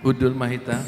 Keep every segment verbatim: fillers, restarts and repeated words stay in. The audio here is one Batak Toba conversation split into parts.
Hundul ma hita.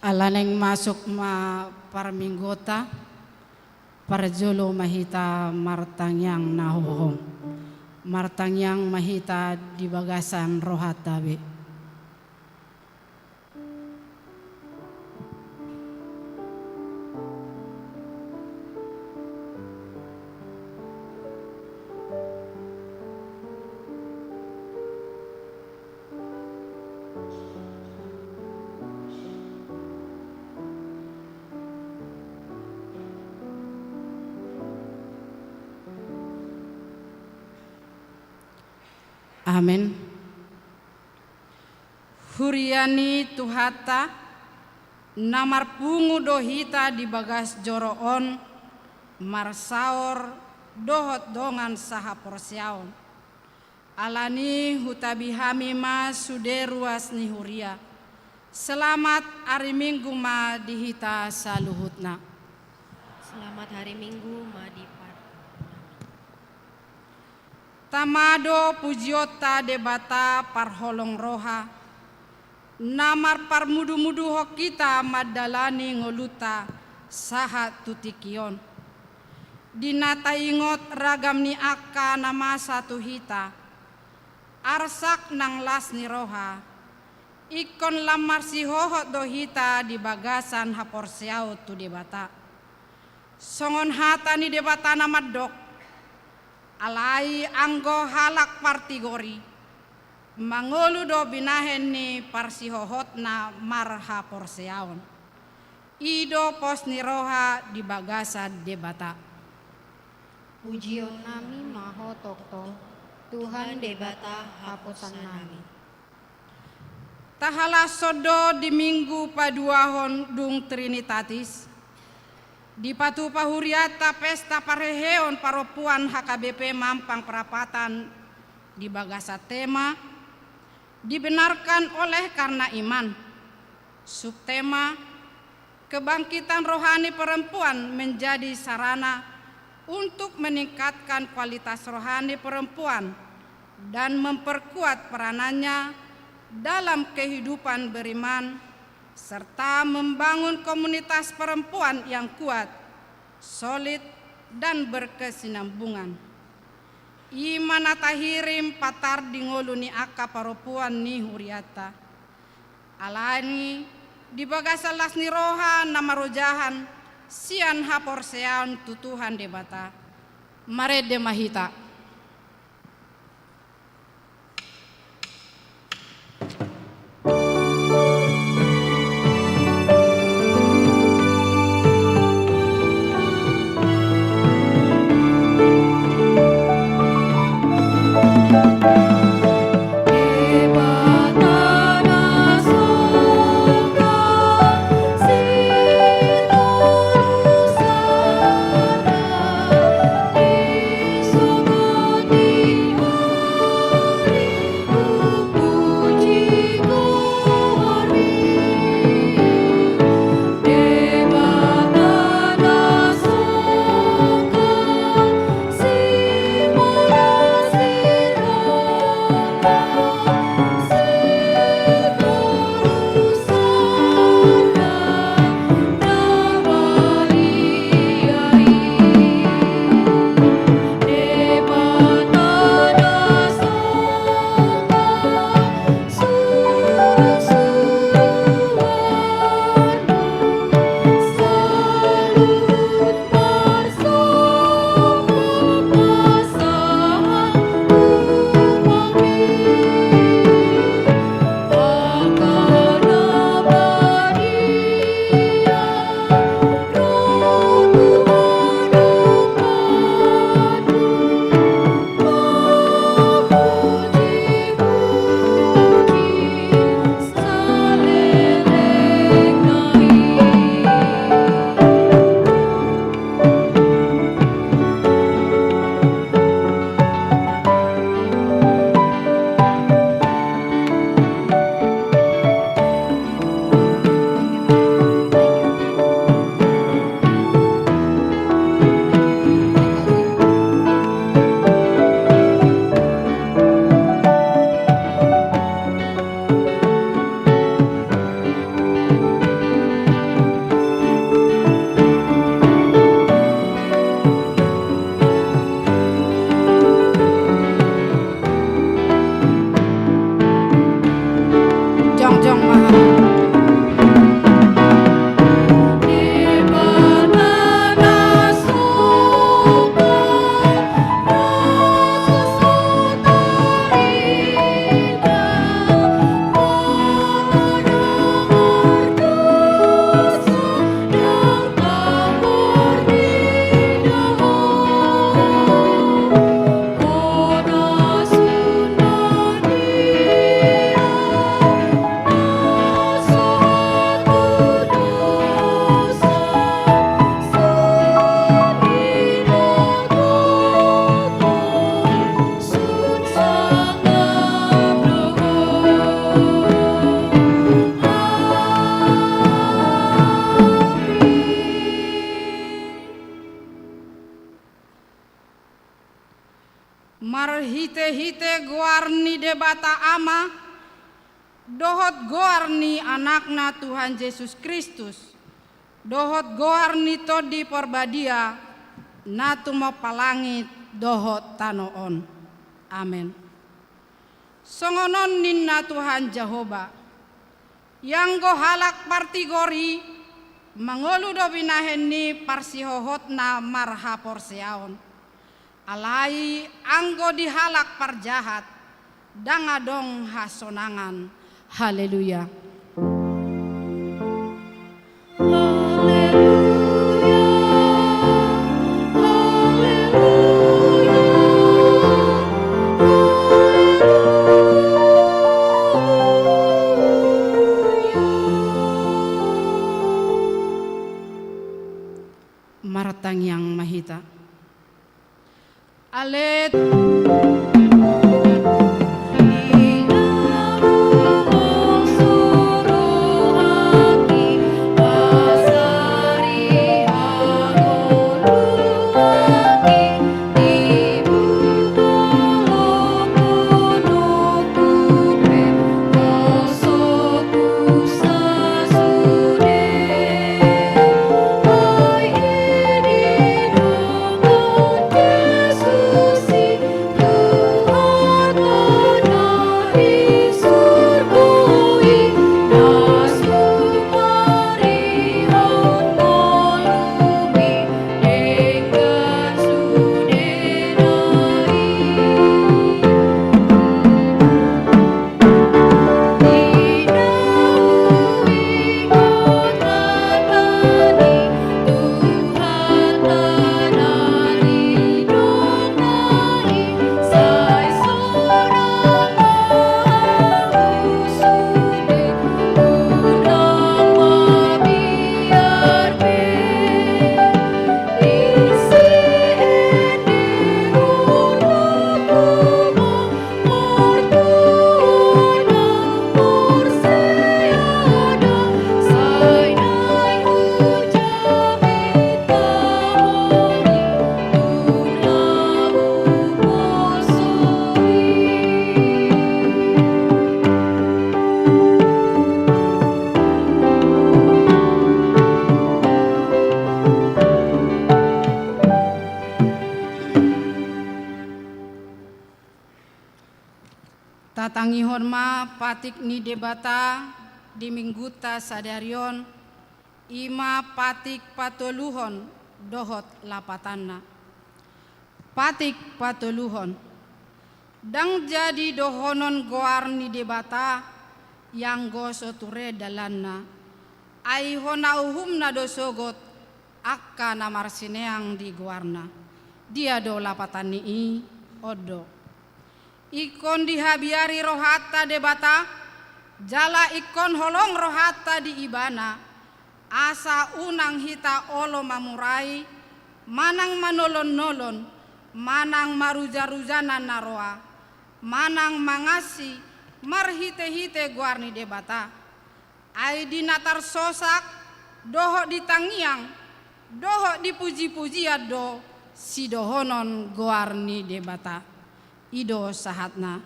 Ala naeng masuk ma parmingguonta, parjolo ma hita martangiang na hohom. Martangiang ma hita di bagasan rohanta be. Amen. Huria ni Tuhanta, na marpungu do hita di bagas joro on, marsaor dohot dongan sahaporseaon. Alani hutabi hami ma sude ruas ni huria. Selamat ari Minggu ma di hita saluhutna. Selamat hari Minggu ma di par- Tama do pujionta Debata parholong roha, na marparmudumuduhon hita mandalani ngolunta sahat tu tingki on. Di na taingot ragam ni angka na masa tu hita, arsak nang las ni roha, ingkon lam marsihohot do hita di bagasan haporseaon tu Debata. Songon hata ni Debata na mandok, alai anggo halak partigor i, mangolu do binahen ni parsihohotna marhaporseaon. I do pos ni roha di bagasan Debata. Pujionnami ma Ho tongtong, Tuhan Debata haposannami. Tahalashon do di Minggu paduahon dung Trinitatis, dipatupa hurianta pesta parheheon parompuan H K B P Mampang Prapatan di bagasan tema, Dibenarkan oleh karena iman. Subtema, kebangkitan rohani perempuan menjadi sarana untuk meningkatkan kualitas rohani perempuan dan memperkuat peranannya dalam kehidupan beriman, serta membangun komunitas perempuan yang kuat, solid, dan berkesinambungan. I ma na tahirim patar di ngolu ni angka parompuan ni hurianta. Alani, di bagasan las ni roha na marojahan sian haporseaon tu Tuhan Debata. Marende ma hita. Marhite-hite goar ni Debata Ama, dohot goar ni Anakna Tuhan Jesus Kristus, dohot goar ni Tondi Parbadia, na tumompa langit dohot tano on. Amen. Songon on ninna Tuhan Jahowa: Ianggo halak partigor i, mangolu do binahen ni parsihohotna marhaporseaon. Alai anggo di halak parjahat, ndang adong hasonangan. Haleluya. Haleluya, haleluya, haleluya. Martangiang ma hita. Ale. Tatangihon ma patik ni Debata di Minggunta sadari on, i ma patik patoluhon dohot lapatanna. Patik patoluhon. Ndang jadi dohonon goar ni Debata, ianggo so ture dalanna, ai hona uhumna do sogot angka na marsineang di goarna. Dia do lapatan ni i? On do. Ingkon dihabiari rohanta Debata, jala ingkon holong rohanta di Ibana, asa unang hita olo mamurai, manang manolon-nolon, manang maruja-rujanan na roa, manang mangansi marhite-hite goar ni Debata. Ai di na tarsosak, dohot di tangiang, dohot di puji-pujian do sidohonon goar ni Debata. I do sahatna.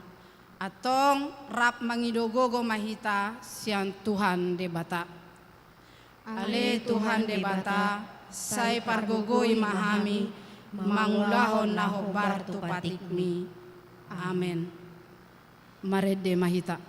Antong rap mangido gogo ma hita sian Tuhan Debata. Ale Tuhan Debata, sai pargogoi ma hami mangulahon na hombar tu patikmi. Amen. Marende ma hita.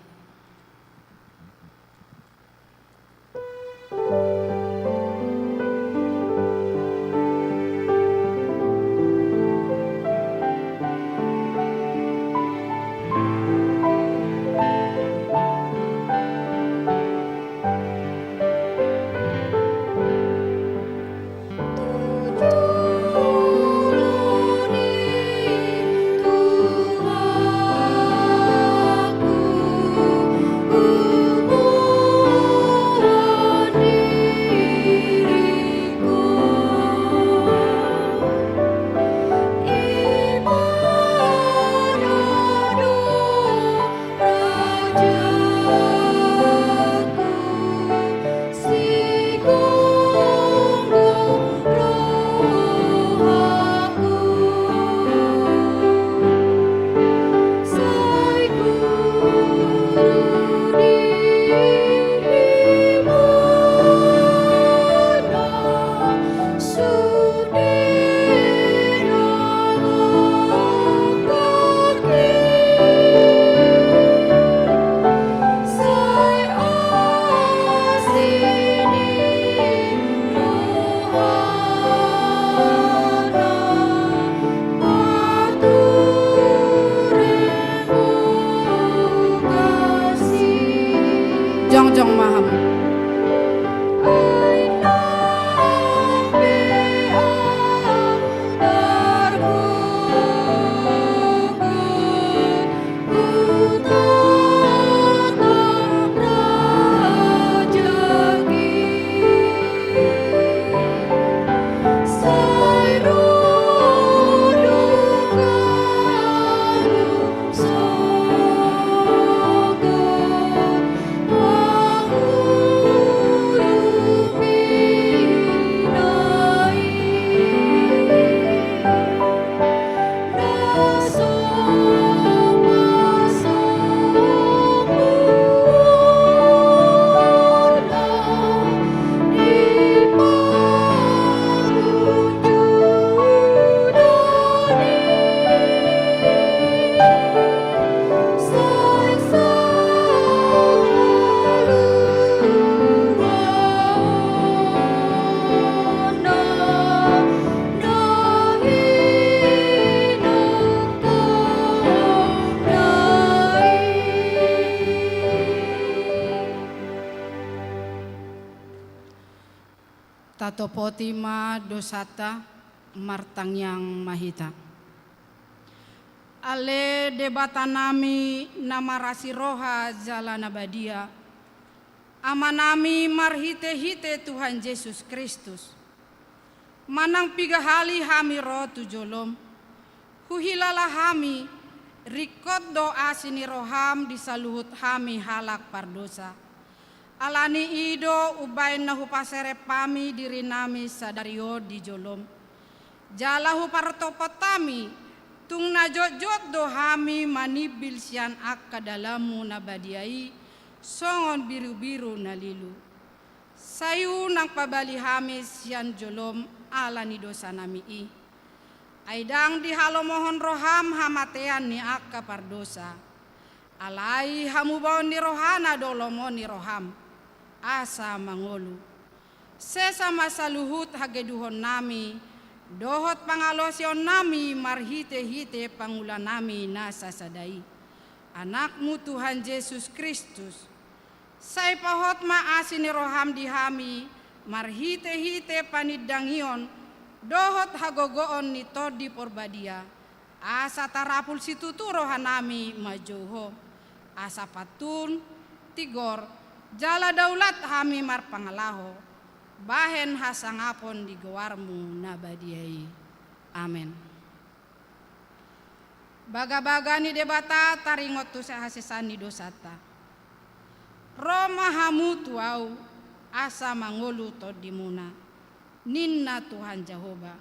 Topoti ma dosanta, martangiang ma hita. Ale Debatanami na marasi roha jala na badia, Amanami marhite-hite Tuhan Jesus Kristus, manang piga hali hami ro tu jolom, huhilala hami, ringkot do asi ni roham di saluhut hami halak pardosa. Ala ni i do umbaen na hupaserep hami dirinami sadari on di jolom. Jala hupartopot hami, tung na jotjot do hami manimbil sian angka dalanmu na badia i, songon birubiru na lilu. Sai unang pabali hami sian jolom ala ni dosanami i. Ai ndang dihalomohon roham hamatean ni angka pardosa. Alai hamubaon ni rohana do lomo ni roham, asa mangolu. Sesa ma saluhut hageduhonnami, dohot pangalaosionnami marhite-hite pangulanami na sasada i. Anakmu Tuhan Jesus Kristus, sai pahot ma asi ni roham di hami, marhite-hite panindangion, dohot hagogoon ni Tondi Porbadia, asa tarapul situtu rohanami manjou Ho, asa pantun, tigor, jala daulat hami marpangalaho, bahen hasangapon di goarmu na badia i. Amen. Bagabaga ni Debata taringot tu hasesaan ni dosanta. Ro ma hamu tu Ahu, asa mangolu tondimuna, ninna Tuhan Jahowa.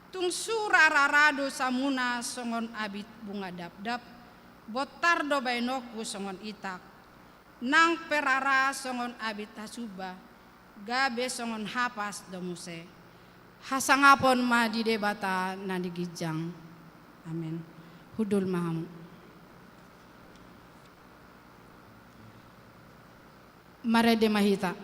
Tung sura rara dosamuna songon abit bunga dapdap, bontar do baenonku songon itak, nang pe rara songon abit hasumba, gabe songon hapas do muse. Hasangapon ma di Debata na di ginjang. Amen. Hundul ma hamu. Marende ma hita.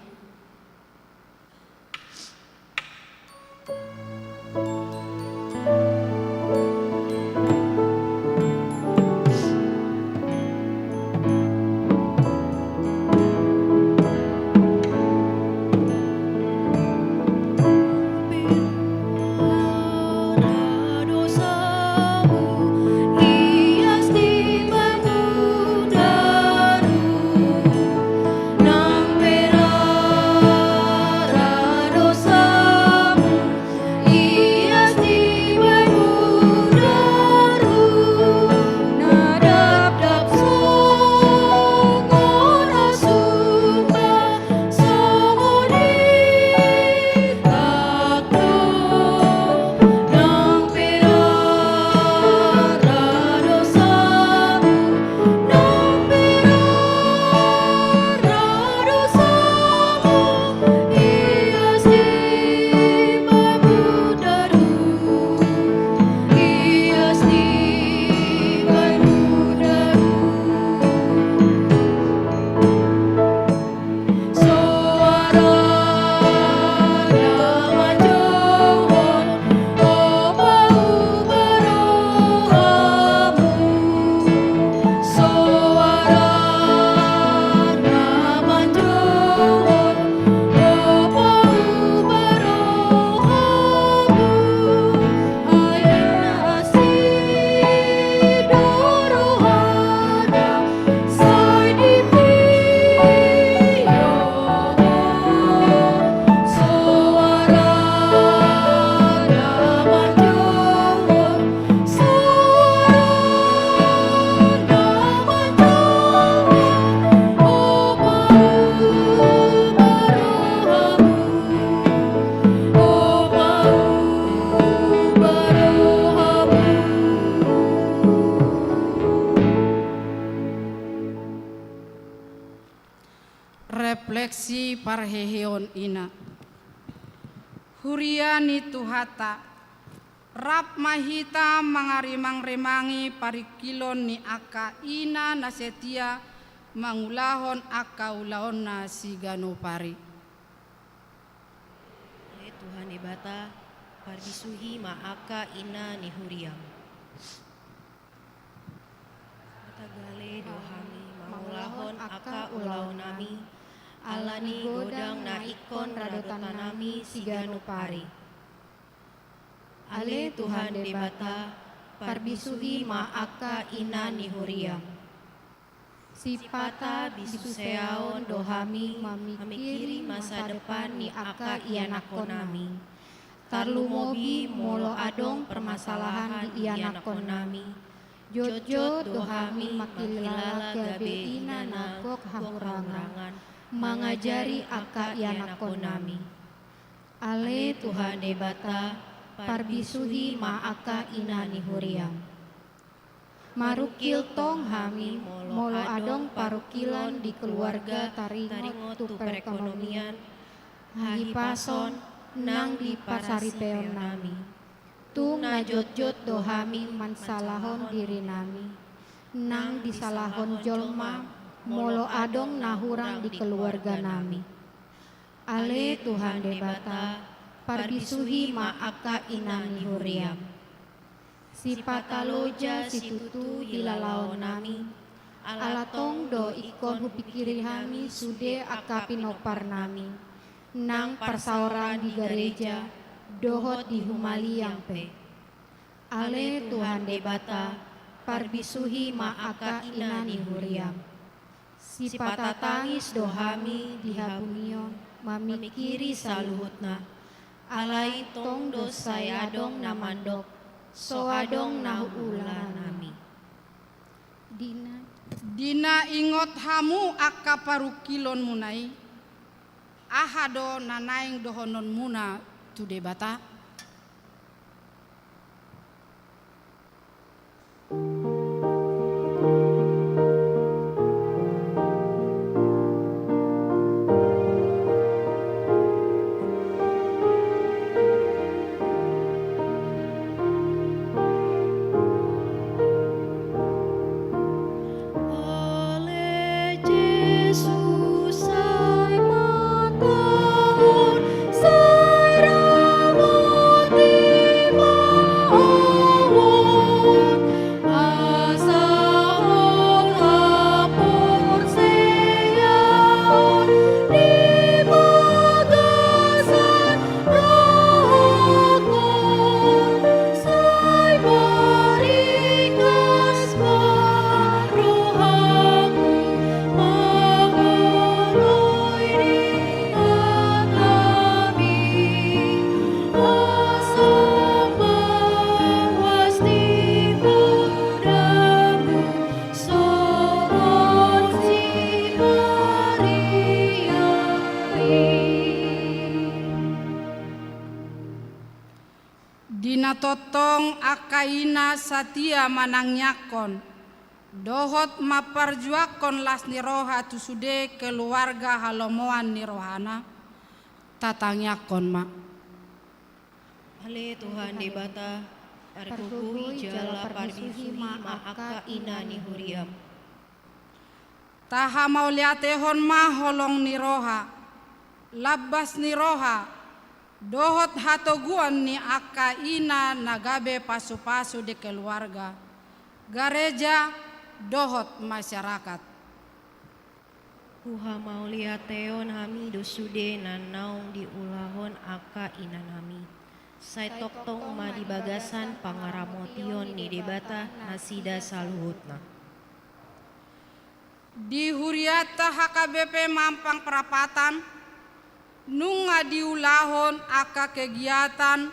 Refleksi parheheon ina. Huria ni Tuhanta, rap ma hita mangarimangrimangi paringkilon ni angka ina na setia mangulahon angka ulaonna siganup ari. Ale Tuhan Debata, parbisuhi ma angka ina ni huriam. Matagale do hami mangulahon angka ulaonnami, Ala ni godang na ingkon radotanami siganup ari. Ale Tuhan Debata, parbisuhi ma angka ina ni huriam. Sipata bisuseaon do hami mamingkiri masa depan ni angka ianakhonnami. Tarlumobi molo adong permasalahan di ianakhonnami. Jotjot do hami mangkilala gabe ina na gok hahurangan, mangajari angka ianakhonnami. Ale Tuhan Debata, parbisuhi ma angka ina ni huriam. Marungkil tong hami molo adong parungkilon di keluarga taringot tu perekonomian, hahipason nang di pasaripeonnami. Tung na jotjot do hami mansalahon dirinami, nang disalahon jolma molo adong na hurang di keluarganami. Ale Tuhan Debata, parbisuhi ma angka ina ni huriam. Sipata loja situtu hilalaonnami, ala tong do ingkon hupingkiri hami sude angka pinomparnami, nang parsaoran di gareja dohot di humaliang pe. Ale Tuhan Debata, parbisuhi ma angka ina ni huriam. Sipata tangis do hami di habungion mamingkiri saluhutna. Alai tong do sai adong na mandok, so adong na huulanami. Di na, di na ingot hamu angka parungkilonmuna i, aha do na naeng dohononmuna tu Debata? Ale Jesus, sai mataon, sai ramoti ma ahu, asa hot haporseaon di bagasan rohangku. Sai maringgas ma rohangku mangoloi di hatami, asa mauas di podamu songon si Maria i. Di na tongtong angka ina satia manangiangkon dohot mamparjuangkon las ni roha tu sude keluarga halomoan ni rohana, tatangiangkon ma. Ale Tuhan Debata, pargogoi jala parbisuhi ma angka ina ni huriam. Tahamauliatehon ma holong ni roha, lambas ni roha, dohot hatoguon ni angka ina na gabe pasupasu di keluarga, gareja, dohot masyarakat. Huhamauliatehon hami do sude na naung diulahon angka inanami. Sai tongtong ma di bagasan pangaramotion ni Debata nasida saluhutna. Di hurianta H K B P Mampang Prapatan, nunga diulahon angka kegiatan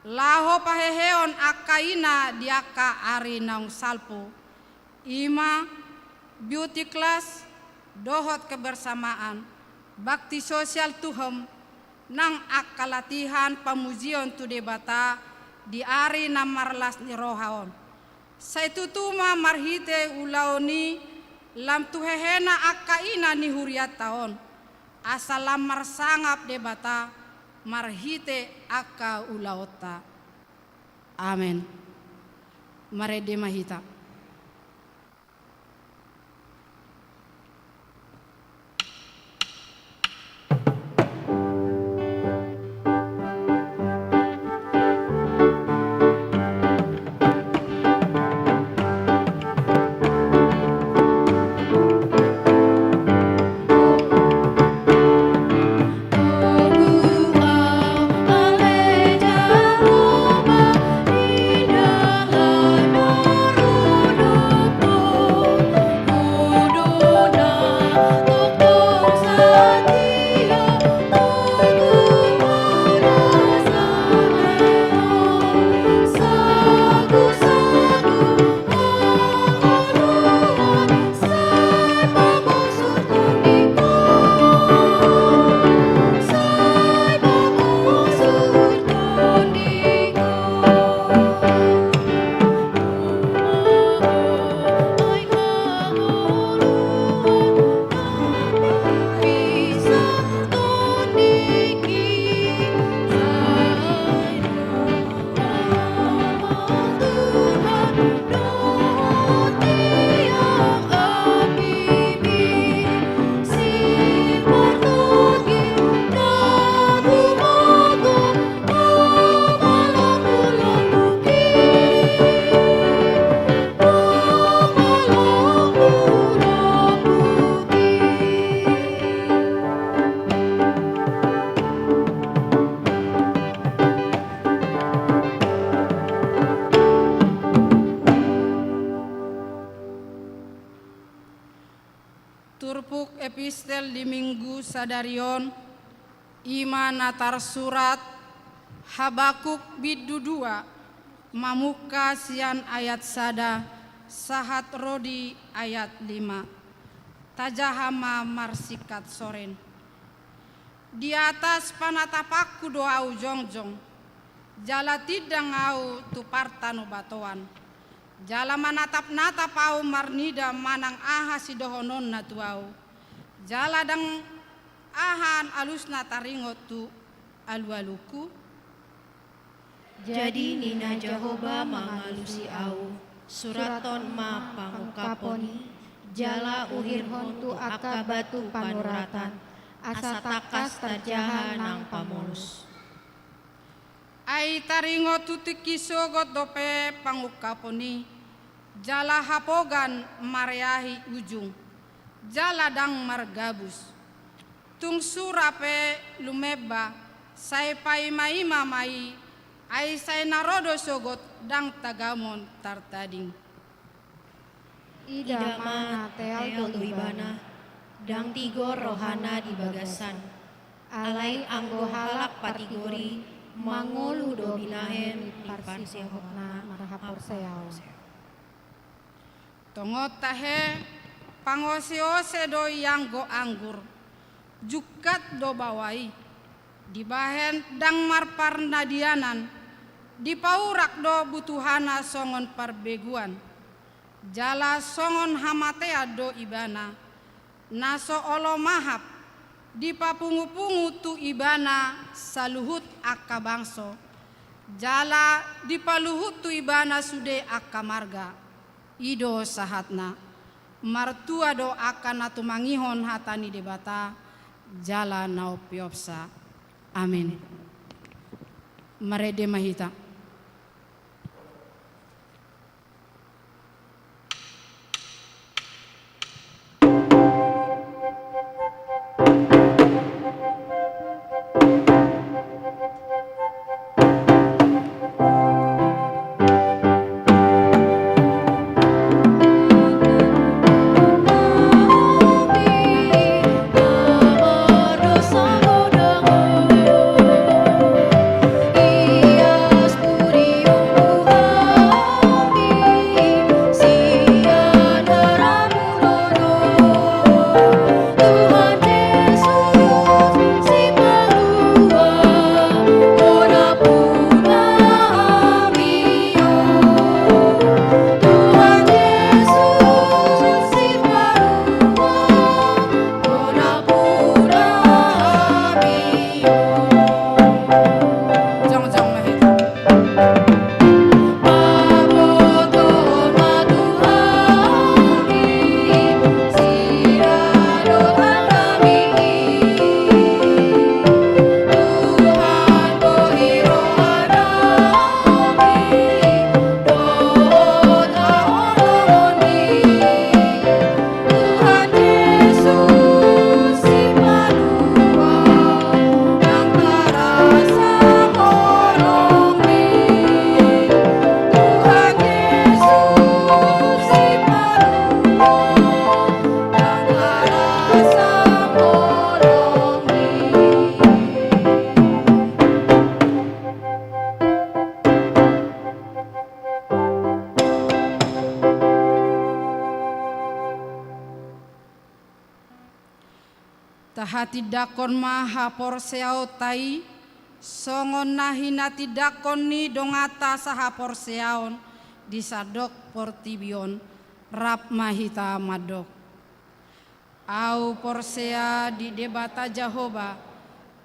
laho paheheon angka ina di angka ari naung salpu, i ma beauty class dohot kebersamaan, bakti sosial tu home, nang angka latihan pamujion tu Debata di ari na marlas ni roha on. Sai tutu ma marhite ulaon i lam tu hehena angka ina ni hurianta on, asa lam marsangap Debata marhite angka ulaonta. Amen. Marende ma hita. Turpuk epistel di Minggu sadari on, i ma na tarsurat Habakuk bindu dua, mamungka sian ayat sada sahat ro di ayat lima. Tajaha ma marsingkat soren. Di atas panatapanku do ahu jongjong, jala tindang ahu tu partanobatoan. Jala manatap-natap ahu marnida manang aha sidohononna tu ahu. Jala ndang aha alusna taringot tu alualungku. Jadi ninna Jahowa mangalusi ahu, surathon ma pangungkapon i, jala uhirhon tu angka batu panuratan, asa tangkas tarjaha nang pamolus. Ai taringot tu tingki sogot dope pangungkapon i, jala hapogan mareahi ujung, jala ndang margabus. Tung sura pe lumemba, sai paima-ima ma i, ai sai na ro do sogot ndang tagamon tartading. Ida ma na teal do ibana, ndang tigor rohana di bagasan. Alai anggo halak patigori, mangolu do binahen di parsihotna marhaporseaon. Tongon tahe, pangose-ose do i anggo anggur, jungkat do baoa i, dibahen ndang marparnadianan, dipaurak do butuhana songon parbeguan, jala songon hamatean do ibana, na so olo mahap, dipapungu-pungu tu ibana saluhut angka bangso, jala dipaluhut tu ibana sude angka marga. I do sahatna. Martua do angka na tumangihon hata ni Debata, jala na umpeopsa. Amin. Marende ma hita. Tahatindangkon ma haporseaonta i, songon na hinatindangkon ni donganta sahaporseaon di sandok portibi on, rap ma hita mandok. Ahu porsea di Debata Jahowa,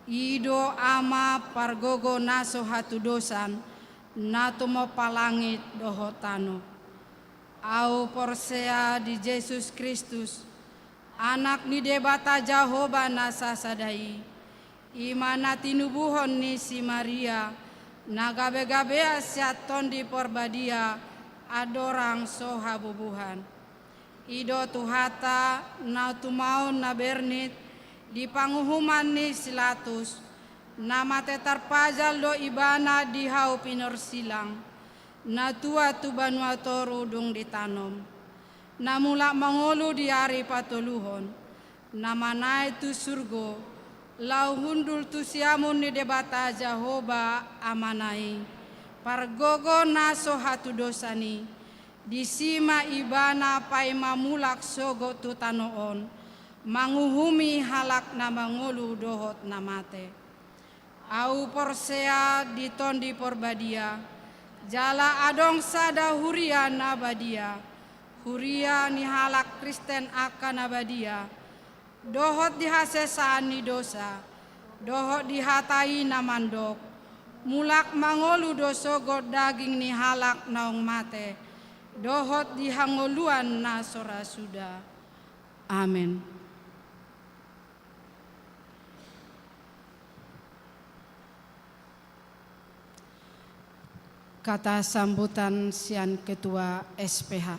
i do Ama pargogo na so hatudosan, na tumompa langit dohot tano. Ahu porsea di Jesus Kristus, Anak ni Debata Jahowa na sasada i, i ma na tinubuhon ni si Maria, na gabe-gabean sian Tondi Porbadia, andorang so habubuhan. I do Tuhanta na tumaon na bernit di panguhuman ni si Latus, na mate tarpajal do ibana di hau pinorsilang, na tuat tu banua toru dung ditanom, na mulak mangolu di ari patoluhon, na manaek tu surgo, laho hundul tu siamun ni Debata Jahowa Amana i, pargogo na so hatudosan i, disi ma Ibana paima mulak sogot tu tano on, manguhumi halak na mangolu dohot na mate. Ahu porsea di Tondi Porbadia, jala adong sada huria na badia, huria ni halak Kristen angka na badia, dohot di hasesaan ni dosa, dohot di hata i na mandok, mulak mangolu do sogot daging ni halak naung mate, dohot di hangoluan na so ra suda. Amen. Kata sambutan sian Ketua S P H.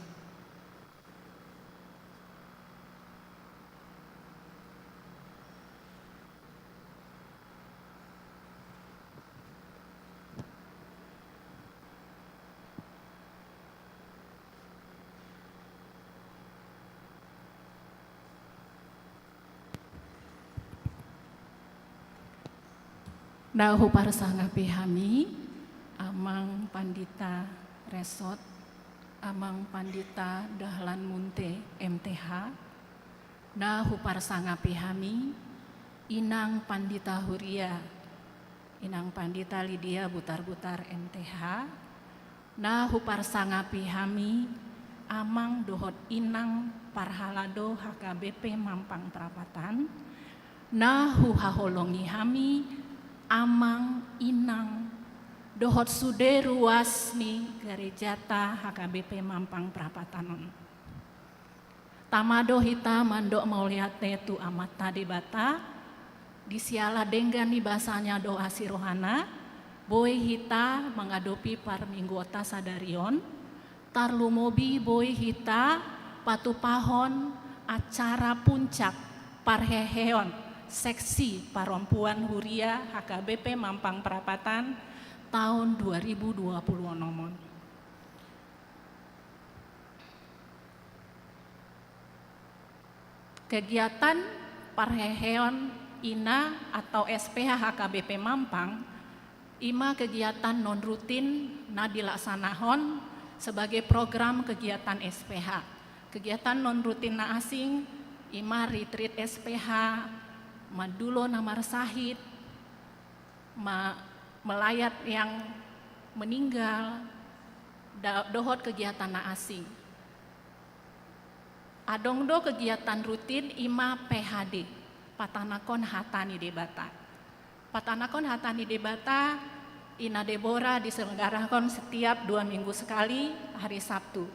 Na huparsangapi hami, Amang Pandita Resot, Amang Pandita Dahlan Munte, M T H, na huparsangapi hami, Inang Pandita Huria, Inang Pandita Lidia Butarbutar, M T H, na huparsangapi hami, Amang dohot Inang parhalado H K B P Mampang Prapatan, na huhaholongi hami, Amang, Inang, dohot sude ruas ni garejata H K B P Mampang Prapatan on. Tama do hita mandok mauliate tu Amanta Debata, di siala denggan ni basa-Na dohot asi roha-Na, boi hita mangadopi parmingguonta sadari on, tarlumobi boi hita patupahon acara puncak parheheon seksi parompuan huria H K B P Mampang Prapatan taon dua ribu dua puluh onom on. Kegiatan parheheon ina atau S P H H K B P Mampang, ima kegiatan non rutin na dilaksanahon sebagai program kegiatan S P H. Kegiatan non rutin na asing, ima retreat S P H, mandulo na marsahit, ma-, melayat yang meninggal, da-, dohot kegiatan na asing. Adong do kegiatan rutin ima P H D, patanakhon hata ni Debata. Patanakhon hata ni Debata, Ina Debora diselenggarahon setiap dua minggu sekali hari Sabtu.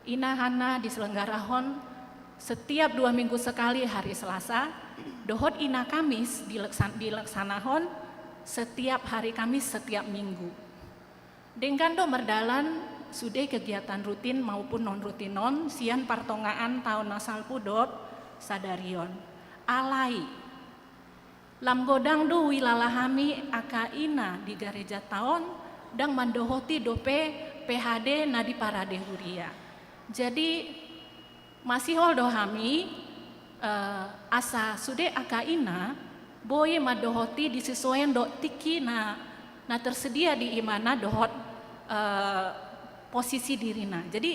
Ina Hana diselenggarahon setiap dua minggu sekali hari Selasa, dohot Ina Kamis dileksan-, dileksanahon setiap hari Kamis setiap minggu. Denggan do mardalan sude kegiatan rutin maupun non rutin on sian partongaan taon na salpu dohot sadari on. Alai, lam godang do huilala hami angka ina di garejanta on, ndang mandohoti dope P H D na di parade huria. Jadi, masihol do hami, eh, asa sude angka ina boi mandohoti disesuaian dohot tingki na, na tersedia di imana dohot, eh, posisi dirina. Jadi,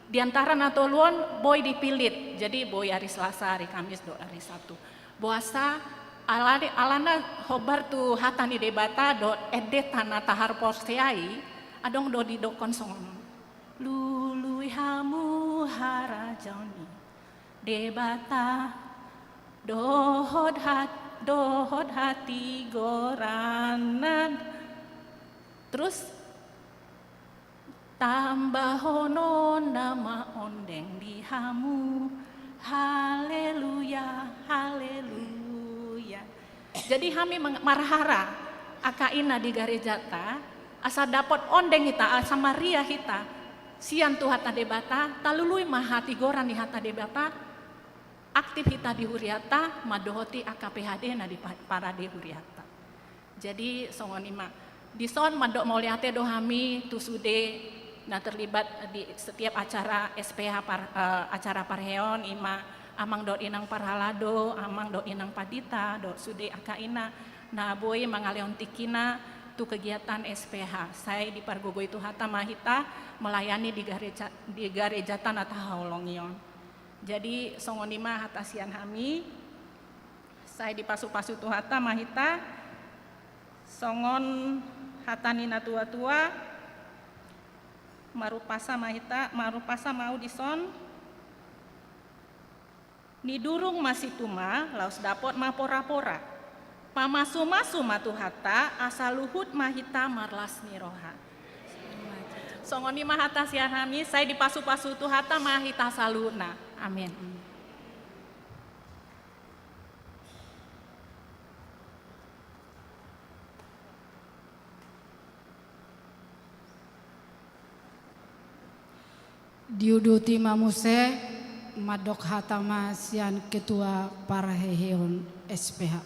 di antara na tolu on boi dipillit. Jadi, boi ari Selasa, ari Kamis, dohot ari Sabtu. Boasa, alani, alana hombar tu hata ni Debata dohot endenta na taparporsea i, adong do didokkon songon on. Lului hamu harajaon ni Debata, dohot hat-, dohot hatigoranna. Terus, tambahononna ma ondeng di hamu. Haleluya, haleluya. Jadi hami meng-, marhara angka ina di garejanta, asa dapot ondeng hita, asa maria hita, sian tu hata Debata, talului ma hatigoran ni hata Debata, aktif hita di hurianta, mandohoti angka P H D na di pa-, parade hurianta. Jadi, songon i ma. Dison mandok mauliate do hami tu sude na terlibat di setiap acara S P H par-, eh, acara parheheon, ima Amang dohot inang parhalado, amang dohot inang pandita, dohot sude angka ina na boi mangalehon tingkina tu kegiatan S P H. Sai dipargogoi Tuhanta ma hita melayani di gareja, di garejata na tahaholongi on. Jadi songon i ma hata sian hami, sai dipasupasu Tuhanta ma hita, songon hata ni natuatua, marpasa ma hita, marpasa ma ahu dison. Nidurung ma situma, laos dapot ma porapora. Pamasumasu ma Tuhanta, asa luhut ma hita marlas ni roha. Songon i ma hata sian hami, sai dipasupasu Tuhanta ma hita saluhutna. Amin. Diuduti ma muse, mandok hata ma sian Ketua Parheheon S P H.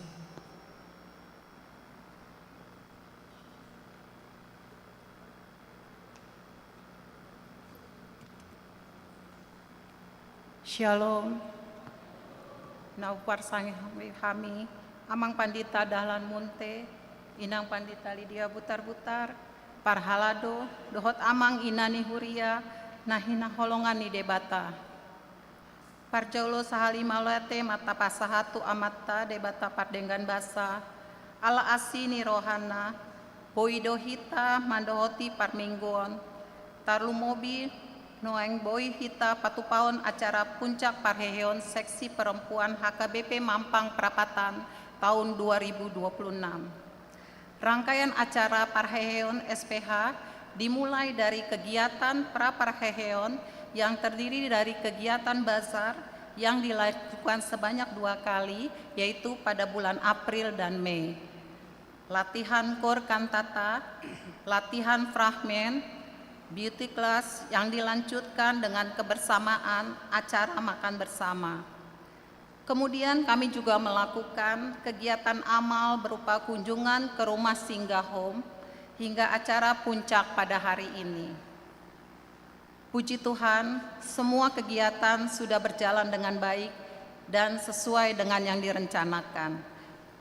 Syalom. Na huparsangahi hami, Amang Pandita Dahlan Munte, Inang Pandita Lidia Butarbutar, parhalado, dohot amang ina ni huria na hinaholongan ni Debata. Parjolo sahali mauliate ma tapasahat tu Amanta Debata pardenggan basa, ala asi ni rohana, boi do hita mandohoti parmingguon, tarlumobi nuaeng boi hita patupaon acara puncak parheheon seksi perempuan H K B P Mampang Prapatan tahun dua ribu dua puluh enam. Rangkaian acara parheheon S P H dimulai dari kegiatan pra parheheon yang terdiri dari kegiatan bazar yang dilakukan sebanyak dua kali, yaitu pada bulan April dan Mei. Latihan kor kantata, latihan fragmen, beauty class yang dilanjutkan dengan kebersamaan acara makan bersama. Kemudian kami juga melakukan kegiatan amal berupa kunjungan ke rumah singgah home hingga acara puncak pada hari ini. Puji Tuhan, semua kegiatan sudah berjalan dengan baik dan sesuai dengan yang direncanakan.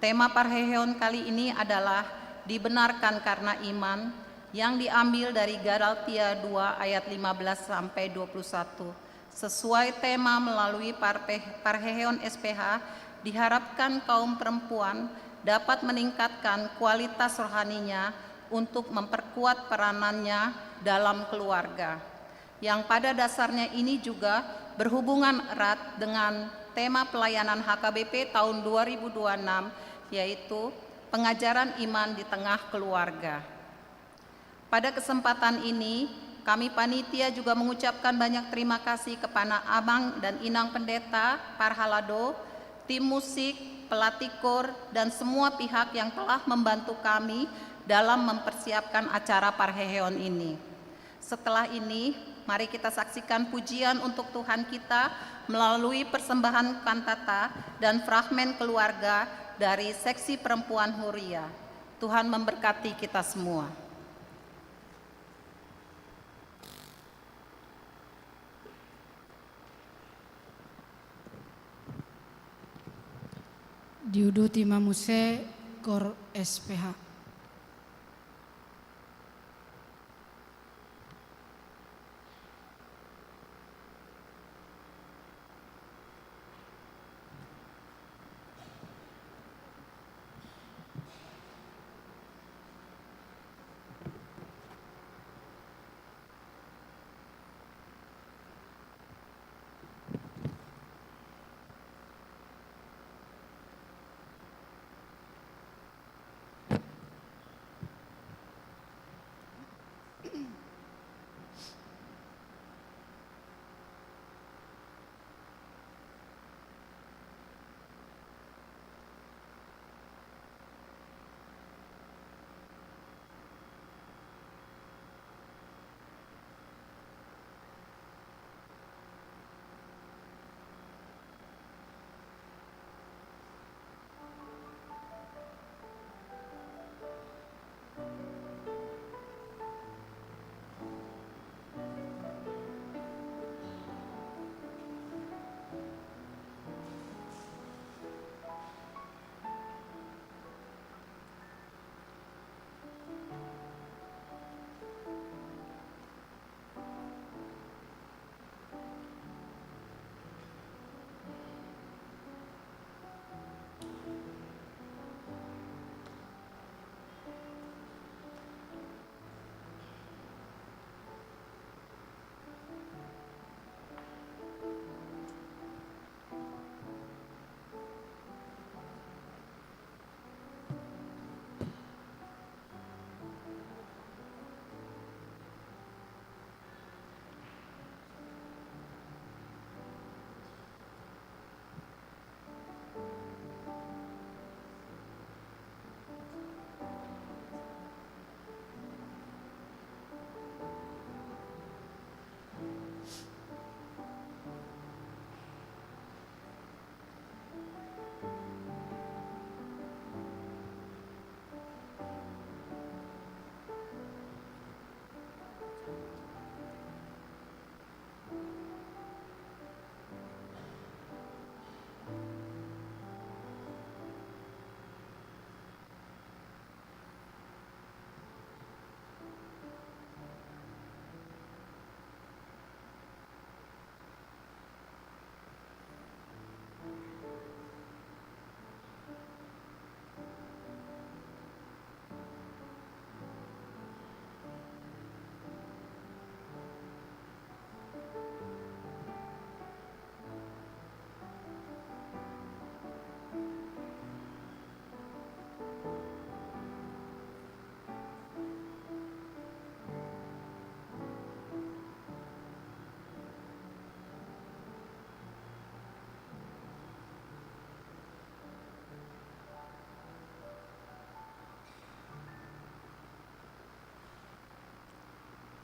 Tema parheheon kali ini adalah dibenarkan karena iman yang diambil dari Galatia dua ayat lima belas sampai dua puluh satu. Sesuai tema melalui parpe-, parheheon S P H, diharapkan kaum perempuan dapat meningkatkan kualitas rohaninya untuk memperkuat peranannya dalam keluarga. Yang pada dasarnya ini juga berhubungan erat dengan tema pelayanan H K B P tahun dua ribu dua puluh enam, yaitu pengajaran iman di tengah keluarga. Pada kesempatan ini, kami panitia juga mengucapkan banyak terima kasih kepada Amang dan Inang Pendeta, parhalado, tim musik, pelatih kor, dan semua pihak yang telah membantu kami dalam mempersiapkan acara parheheon ini. Setelah ini, mari kita saksikan pujian untuk Tuhan kita melalui persembahan kantata dan fragmen keluarga dari seksi perempuan Huria. Tuhan memberkati kita semua. Diuduti ma muse kor S P H.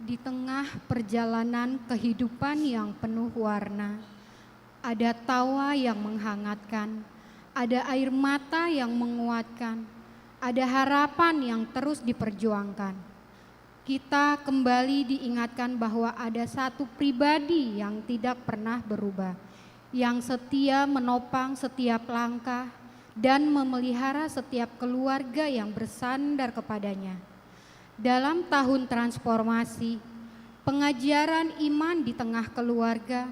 Di tengah perjalanan kehidupan yang penuh warna, ada tawa yang menghangatkan, ada air mata yang menguatkan, ada harapan yang terus diperjuangkan. Kita kembali diingatkan bahwa ada satu pribadi yang tidak pernah berubah, yang setia menopang setiap langkah dan memelihara setiap keluarga yang bersandar kepada-Nya. Dalam tahun transformasi, pengajaran iman di tengah keluarga,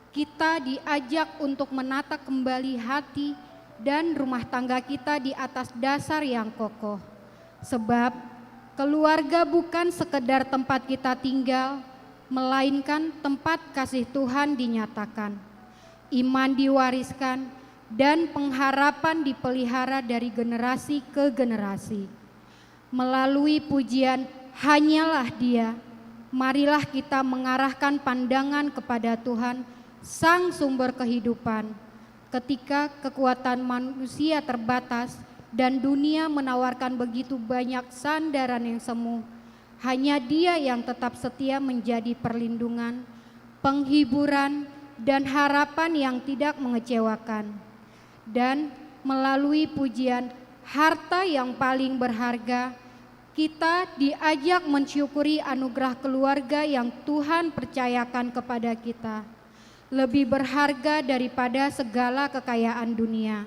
kita diajak untuk menata kembali hati dan rumah tangga kita di atas dasar yang kokoh. Sebab, keluarga bukan sekedar tempat kita tinggal, melainkan tempat kasih Tuhan dinyatakan. Iman diwariskan, dan pengharapan dipelihara dari generasi ke generasi. Melalui pujian "Hanyalah Dia", marilah kita mengarahkan pandangan kepada Tuhan, Sang Sumber Kehidupan. Ketika kekuatan manusia terbatas dan dunia menawarkan begitu banyak sandaran yang semu, hanya Dia yang tetap setia menjadi perlindungan, penghiburan, dan harapan yang tidak mengecewakan. Dan melalui pujian "Harta yang paling berharga", kita diajak mensyukuri anugerah keluarga yang Tuhan percayakan kepada kita, lebih berharga daripada segala kekayaan dunia.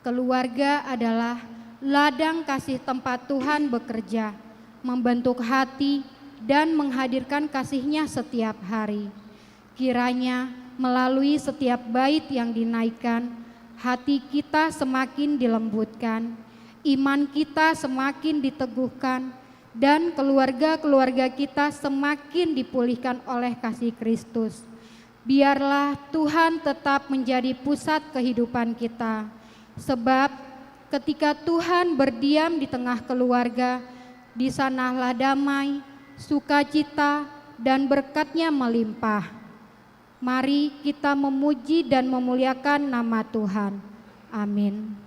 Keluarga adalah ladang kasih tempat Tuhan bekerja, membentuk hati, dan menghadirkan kasih-Nya setiap hari. Kiranya melalui setiap bait yang dinaikkan, hati kita semakin dilembutkan, iman kita semakin diteguhkan, dan keluarga-keluarga kita semakin dipulihkan oleh kasih Kristus. Biarlah Tuhan tetap menjadi pusat kehidupan kita, sebab ketika Tuhan berdiam di tengah keluarga, di sanalah damai, sukacita, dan berkat-Nya melimpah. Mari kita memuji dan memuliakan nama Tuhan. Amin.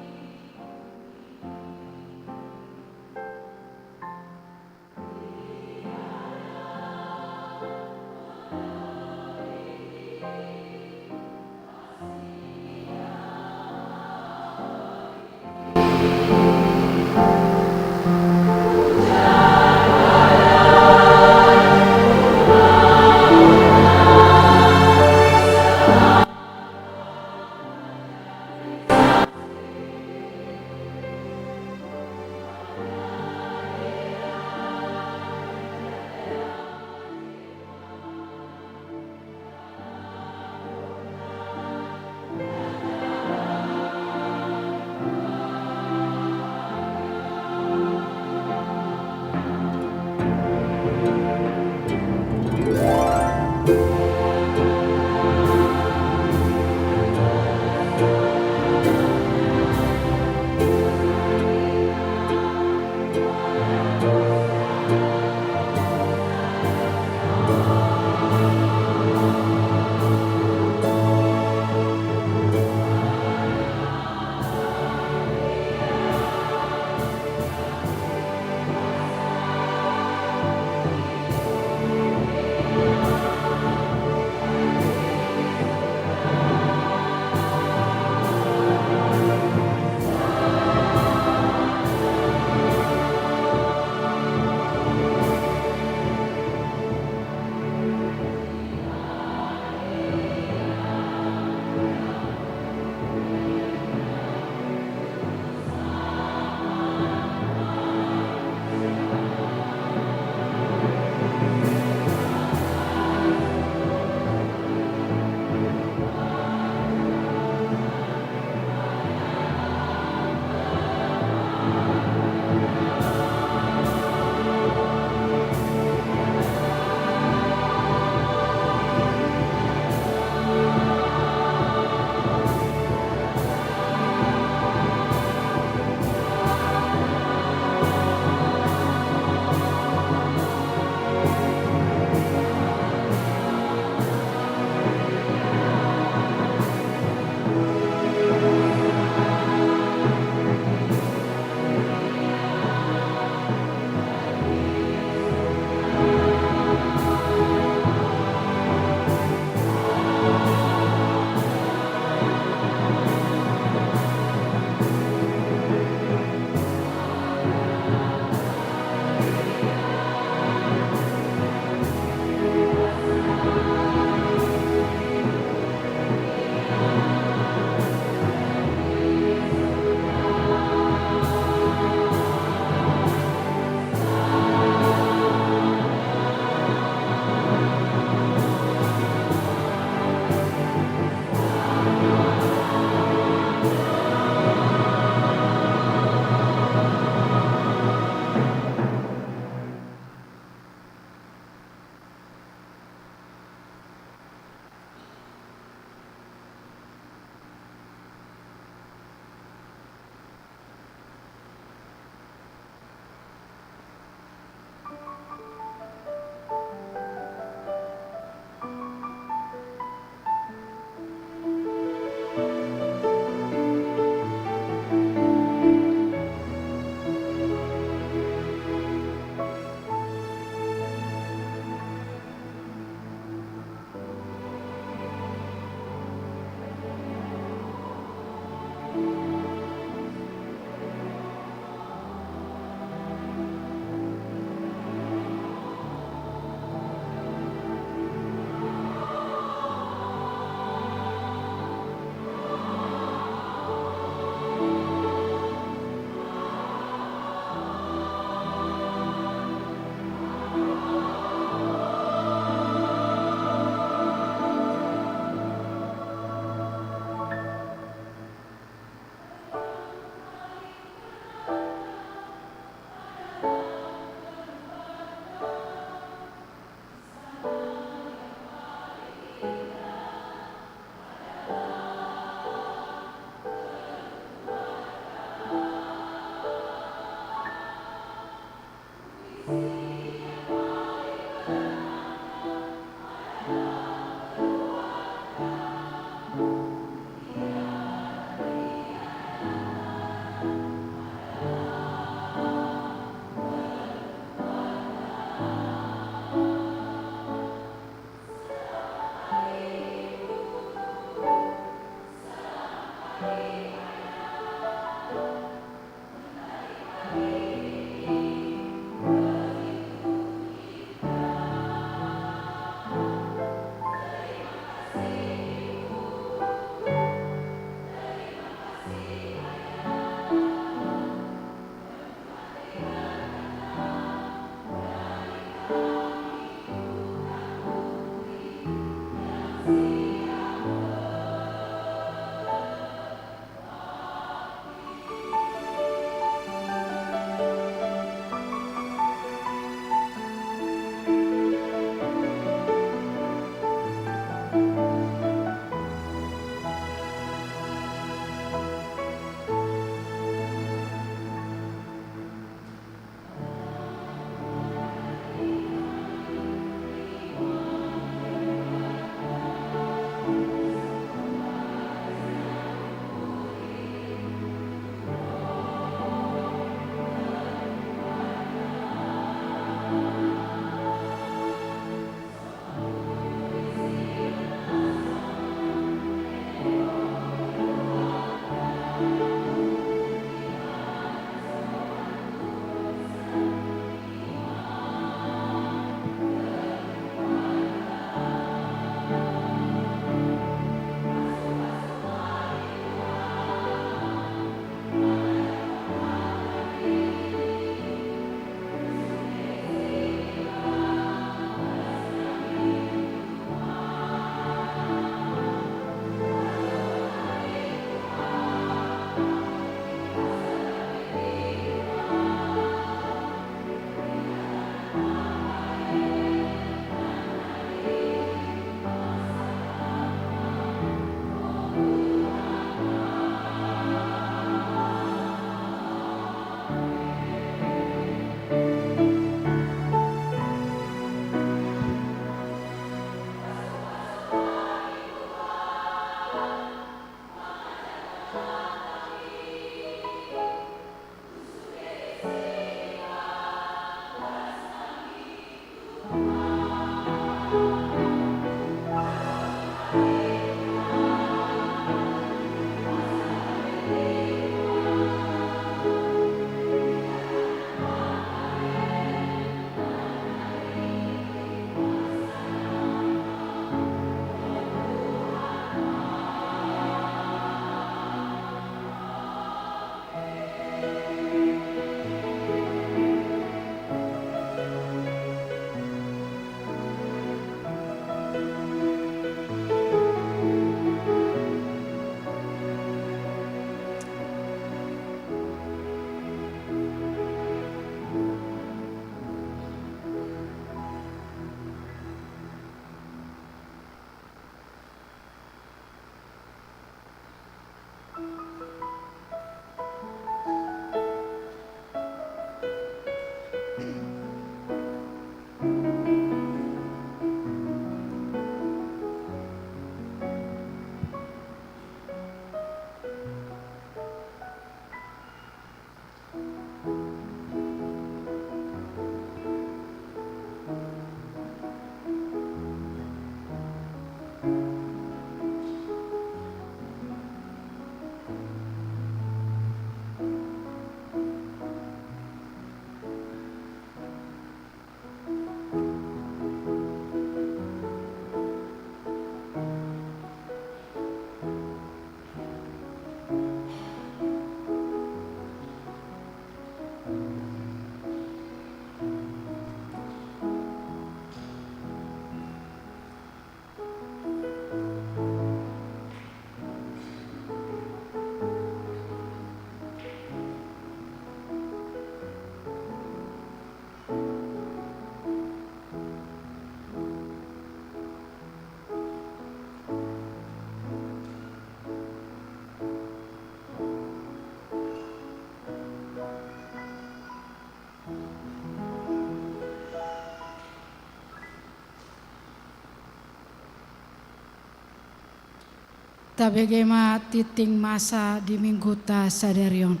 Tabege ma tingting masa di Mingguta sadari on.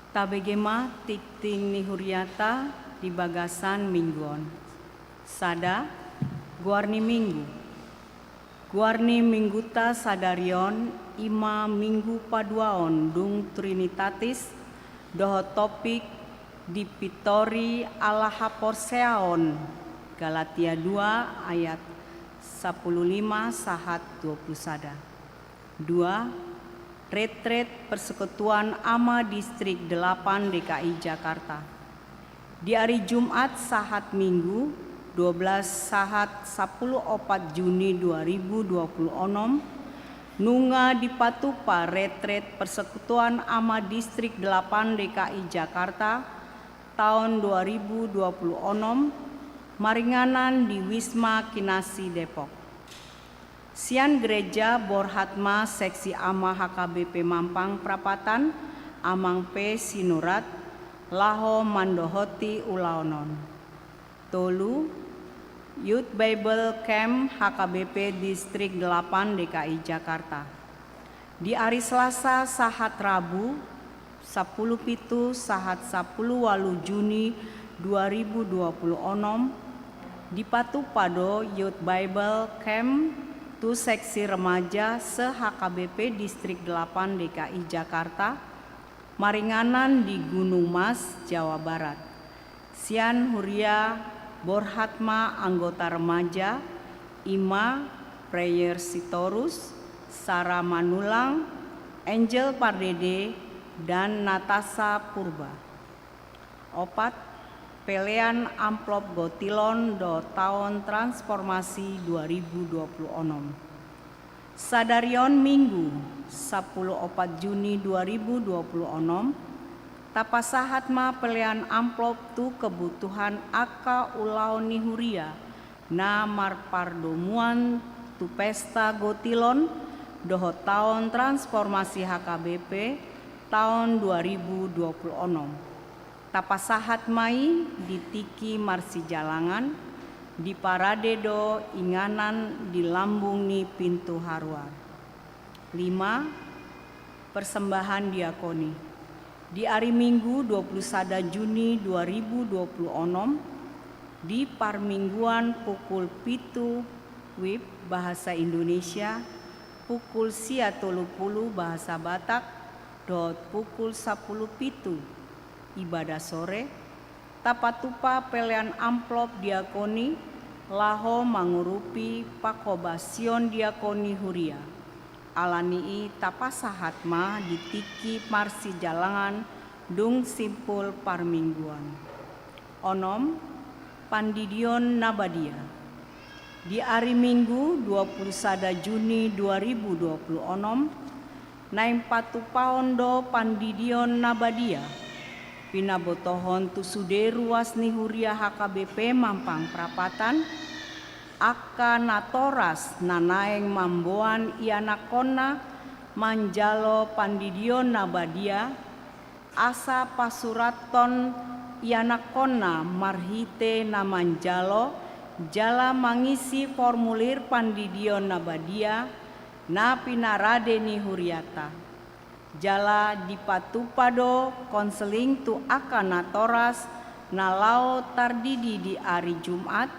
Tabege ma tingting ni huriata di bagasan minggu on. Sada, goar ni minggu. Goar ni Mingguta sadari on i ma Minggu Paduaon dung Trinitatis, dohot topik: Dipintori ala haporseaon, Galatia dua ayat sampulu lima sahat dua pulu sada. Dua, retret Persekutuan Ama Distrik delapan D K I Jakarta. Di ari Jumat sahat Minggu, dua belas sahat sampulu opat Juni dua ribu dua pulu onom, nunga dipatupa retret Persekutuan Ama Distrik delapan D K I Jakarta taon dua ribu dua pulu onom, maringanan di Wisma Kinasi Depok. Sian gereja borhat ma seksi ama H K B P Mampang Prapatan, amang pe sinurat, laho mandohoti ulaon on. Tolu, Youth Bible Camp H K B P Distrik delapan D K I Jakarta. Di ari Selasa sahat Rabu, sampulu pitu sahat sampulu ualu Juni dua ribu dua pulu onom, dipatupa do Youth Bible Camp tu seksi remaja se-H K B P Distrik delapan D K I Jakarta, maringanan di Gunung Mas, Jawa Barat. Sian huria borhat ma anggota remaja, i ma Prayer Sitorus, Sarah Manulang, Angel Pardede, dan Natasha Purba. Opat, pelean amplop gotilon do taon transformasi dua ribu dua pulu onom. Sadari on Minggu, sampulu opat Juni dua ribu dua pulu onom, tapasahat ma pelean amplop tu kebutuhan angka ulaon ni huria na marpardomuan tu pesta gotilon dohot taon transformasi H K B P taon dua ribu dua pulu onom. Tapasahat ma i di tingki marsijalangan, diparade do inganan di lambung ni pintu haruar. Lima, persembahan diakoni. Di ari Minggu dua pulu sada Juni dua ribu dua pulu onom, di parmingguan pukul pitu WIB bahasa Indonesia, pukul sia tolu pulu bahasa Batak, dohot pukul sampulu pitu ibadah sore, tapatupa pelean amplop diakoni laho mangurupi panghobasion diakoni huria. Ala ni i tapasahat ma di tingki marsijalangan dung simpul parmingguan. Onom, pandidion na badia. Di ari Minggu dua pulu sada Juni dua ribu dua pulu onom, naeng patupaon do pandidion na badia, pinabotohon tu sude ruas ni huria H K B P Mampang Prapatan, angka natoras na naeng mamboan ianakhonna manjalo pandidion na badia, asa pasurathon ianakhonna marhite na manjalo jala mangisi formulir pandidion na badia na pinarade ni hurianta. Jala dipatupa do konseling tu angka natoras na laho tardidi di ari Jumat,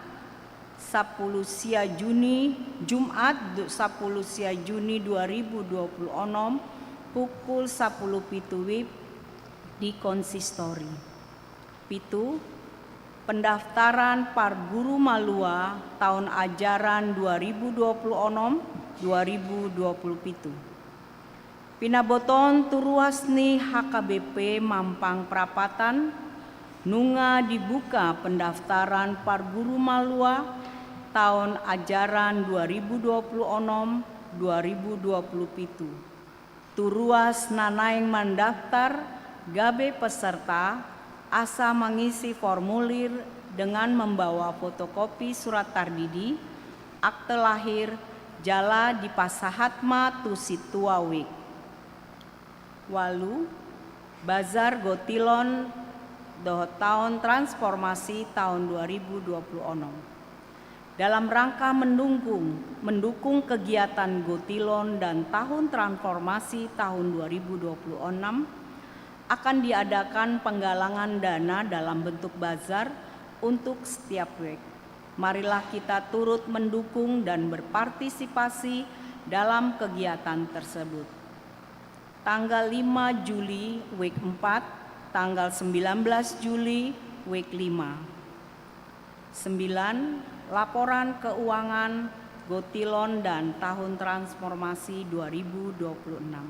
sampulu sia Juni, Jumat, du-, sampulu sia Juni dua ribu dua pulu onom, pukul sampulu pitu WIB di konsistori. Pitu, pendaftaran parguru malua taon ajaran dua ribu dua pulu onom, dua ribu dua pulu pitu. Pinabotohon tu ruas ni H K B P Mampang Prapatan, nunga dibuka pendaftaran parguru malua taon ajaran dua ribu dua pulu onom, dua ribu dua pulu pitu. Tu ruas na naeng mandaftar gabe peserta, asa mangisi formulir dengan membawa fotokopi surat tardidi, akte lahir, Jala dipasahat ma tu sintua wijk. Ualu, bazar gotilon dohot taon transformasi taon dua ribu dua puluh enam. Dalam rangka mendukung, mendukung kegiatan gotilon dan tahun transformasi tahun dua ribu dua puluh enam, akan diadakan penggalangan dana dalam bentuk bazar untuk setiap wijk. Marilah kita turut mendukung dan berpartisipasi dalam kegiatan tersebut. Tanggal lima Juli, wijk empat, tanggal sembilan belas Juli, wijk lima. Sembilan, laporan keuangan gotilon dan tahun transformasi dua ribu dua puluh enam.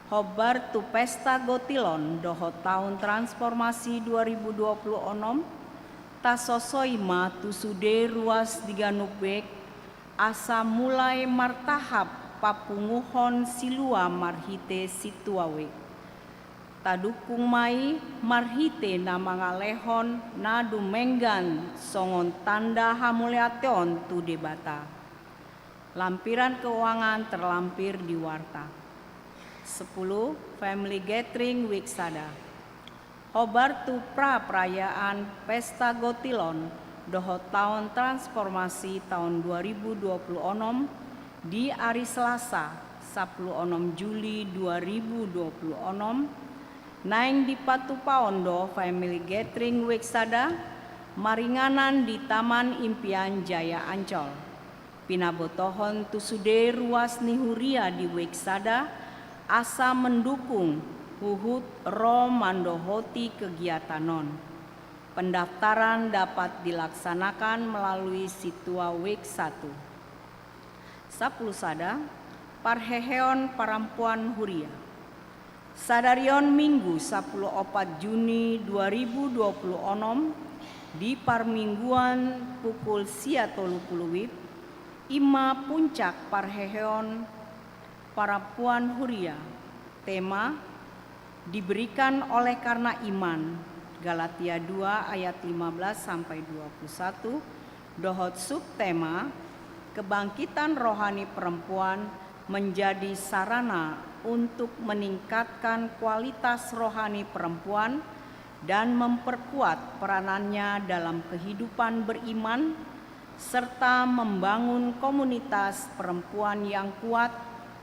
Hombar tu pesta gotilon dohot taon transformasi dua ribu dua puluh enam, tasosoi ma tu sude ruas di ganup wijk, asa mulai martahap papunguhon silua marhite sintua wijk. Tadukung ma i marhite na mangalehon na dumenggan songon tanda hamauliateon tu Debata. Lampiran keuangan terlampir di warta. Sepuluh, family gathering wijk sada. Hombar tu pra perayaan pesta gotilon dohot taon transformasi taon dua ribu dua puluh enam di ari Selasa, sapuluh enam Juli dua ribu dua puluh enam, naeng dipatupaon do family gathering wijk sada maringanan di Taman Impian Jaya Ancol. Pinabotohon tu sude ruas ni huria di wijk sada asa mendukung huhut ro mandohoti kegiatan on. Pendaftaran dapat dilaksanakan melalui sintua wijk satu. Sapuluh sada, parheheon parampuan huria. Sadari on Minggu sapuluh opat Juni dua ribu dua puluh enam, di parmingguan pukul sia tolu puluh wib, i ma puncak parheheon parampuan huria. Tema, diberikan oleh karena iman, Galatia dua ayat lima belas sampai dua puluh satu, dohot subtema, kebangkitan rohani perempuan menjadi sarana untuk meningkatkan kualitas rohani perempuan dan memperkuat peranannya dalam kehidupan beriman, serta membangun komunitas perempuan yang kuat,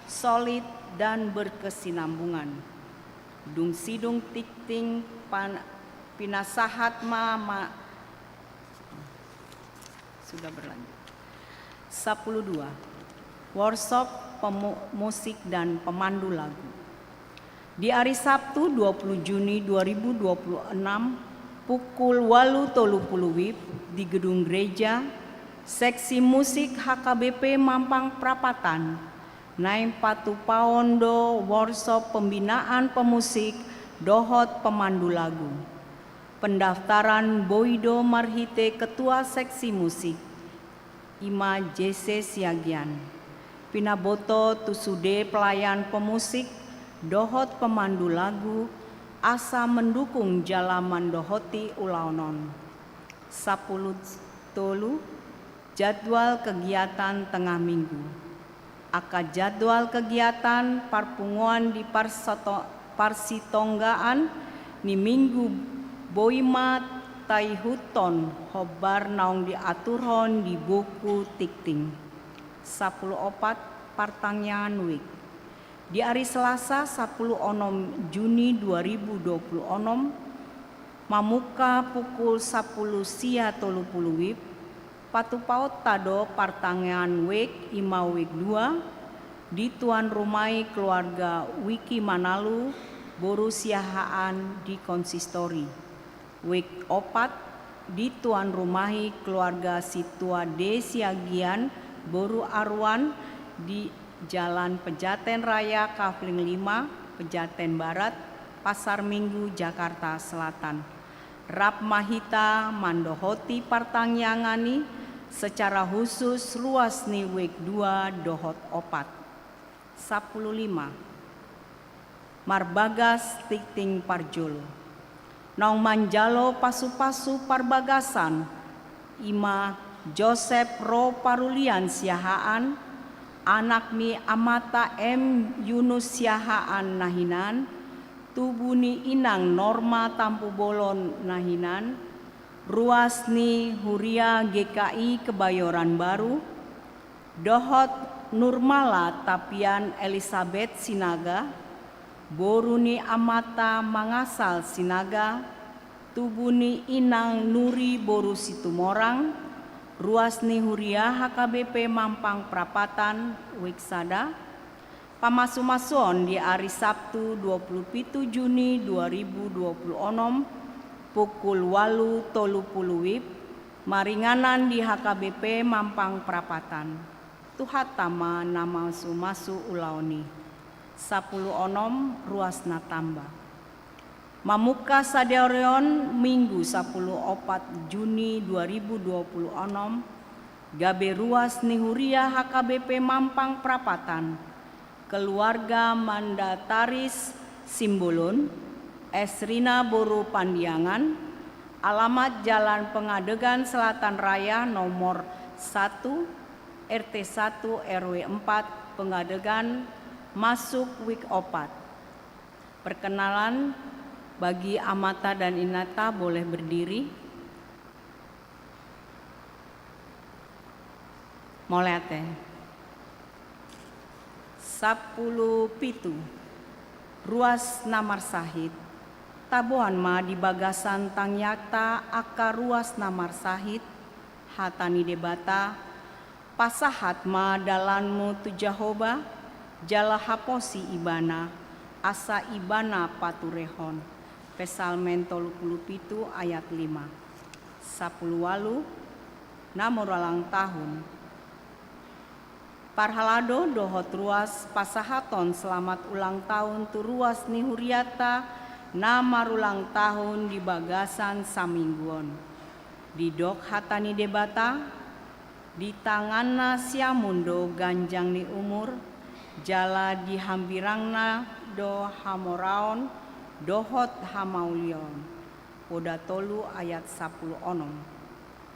solid, dan berkesinambungan. Dung sidung tingting pan-, pinasahat ma, ma-, sudah berlanjut. Sapuluh dua. Workshop pemu-, musik dan pemandu lagu. Di ari Sabtu dua puluh Juni dua ribu dua puluh enam, pukul ualu tolu puluh wib di gedung gereja, seksi musik H K B P Mampang Prapatan, naeng patupaon do workshop pembinaan pemusik dohot pemandu lagu. Pendaftaran boi do marhite ketua seksi musik, i ma J C Siagian. Pinaboto tu sude pelayan pemusik dohot pemandu lagu asa mendukung jala mandohoti ulaon on. Sapuluh tolu, jadwal kegiatan tengah minggu. Angka jadwal kegiatan parpunguan di parsoto-, parsitonggaan ni Minggu boi ma taihuthon hombar naung diaturhon di buku tingting. Sapuluh opat, partangiangan wijk. Di ari Selasa sapuluh onom Juni dua ribu dua puluh onom, mamungka pukul sapuluh sia tolu puluh wib, patupaonta do partangiangan wijk, i ma wijk dua, dituan rumahi keluarga Wiki Manalu, boru Siahaan di konsistori. Wijk opat, dituan rumahi keluarga sintua D Siagian, boru Aruan, di Jalan Pejaten Raya Kafling lima, Pejaten Barat, Pasar Minggu, Jakarta Selatan. Rap ma hita mandohoti partangiangan i secara khusus ruas ni wijk dua dohot opat. Sapuluh lima. Marbagas tingting parjolo. Naung manjalo pasupasu parbagasan, i ma Josep ro Parulian Siahaan, anak ni amanta M Yunus Siahaan na hinan, tubu ni inang Norma Tampubolon na hinan, ruas ni huria G K I Kebayoran Baru, dohot Nurmala Tapian Elisabet Sinaga, boru ni amanta Mangasal Sinaga, tubu ni inang Nuri boru Situmorang, ruas ni huria H K B P Mampang Prapatan, wik sada, pamasumasuon di ari Sabtu dua puluh pitu Juni dua ribu dua puluh onom, pukul ualu tolu puluh wib, maringanan di H K B P Mampang Prapatan. Tuhanta ma na mamasumasu ulaon i. Sapuluh onom ruas na tamba. Mamungka sadari on, Minggu sapuluh opat Juni dua ribu dua puluh onom, gabe ruas ni huria H K B P Mampang Prapatan, keluarga mandataris Simbolon, S Rina boru Pandiangan, alamat Jalan Pengadegan Selatan Raya nomor satu, R T satu, R W empat, Pengadegan, masuk wik opat. Perkenalan, bagi amanta dan inanta boleh berdiri. Mauliate. Sapuluh pitu. Ruas na marsahit. Taboan ma di bagasan tangiangta angka ruas na marsahit, hata ni Debata, pasahat ma dalanmu tu Jahowa, jala haposi Ibana, asa Ibana paturehon. Psalmen tolu puluh pitu ayat lima. Sapuluh ualu, na marulang tahun. Parhalado dohot ruas pasahaton selamat ulang tahun tu ruas ni hurianta na marulang tahun di bagasan saminggu on. Didok hata ni Debata, di tanganna siamun do ganjang ni umur, jala di hambirangna do hamoraon dohot hamaulion. Poda tolu ayat sapuluh onom.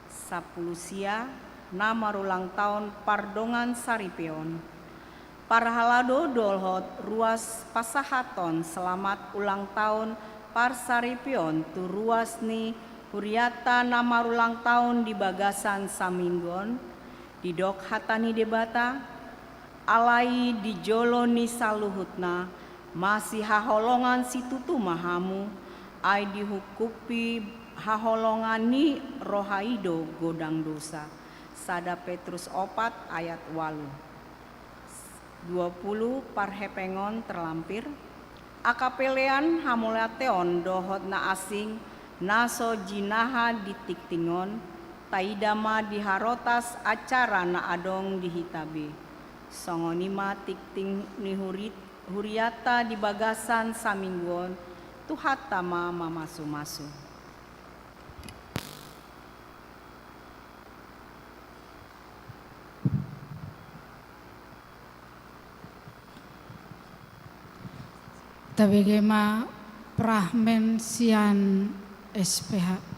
Sapuluh sia, na marulang tahun pardongan saripeon. Parhalado dohot ruas pasahaton selamat ulang tahun parsaripeon tu ruas ni hurianta na marulang tahun di bagasan saminggu on, didok hata ni Debata, alai di jolo ni saluhutna, masihaholongan situtu ma hamu, ai dihungkupi haholongan ni roha i do godang dosa. Sada Petrus opat ayat ualu. Dua puluh, parhepengon terlampir. Angka pelean hamauliateon dohot na asing na so jinaha di tingting on, taida ma di harotas acara na adong di hita be. Songon i ma tingting ni hurit, hurianta di bagasan saminggu on, Tuhanta ma mamasumasu. Tabege ma fragmen sian S P H.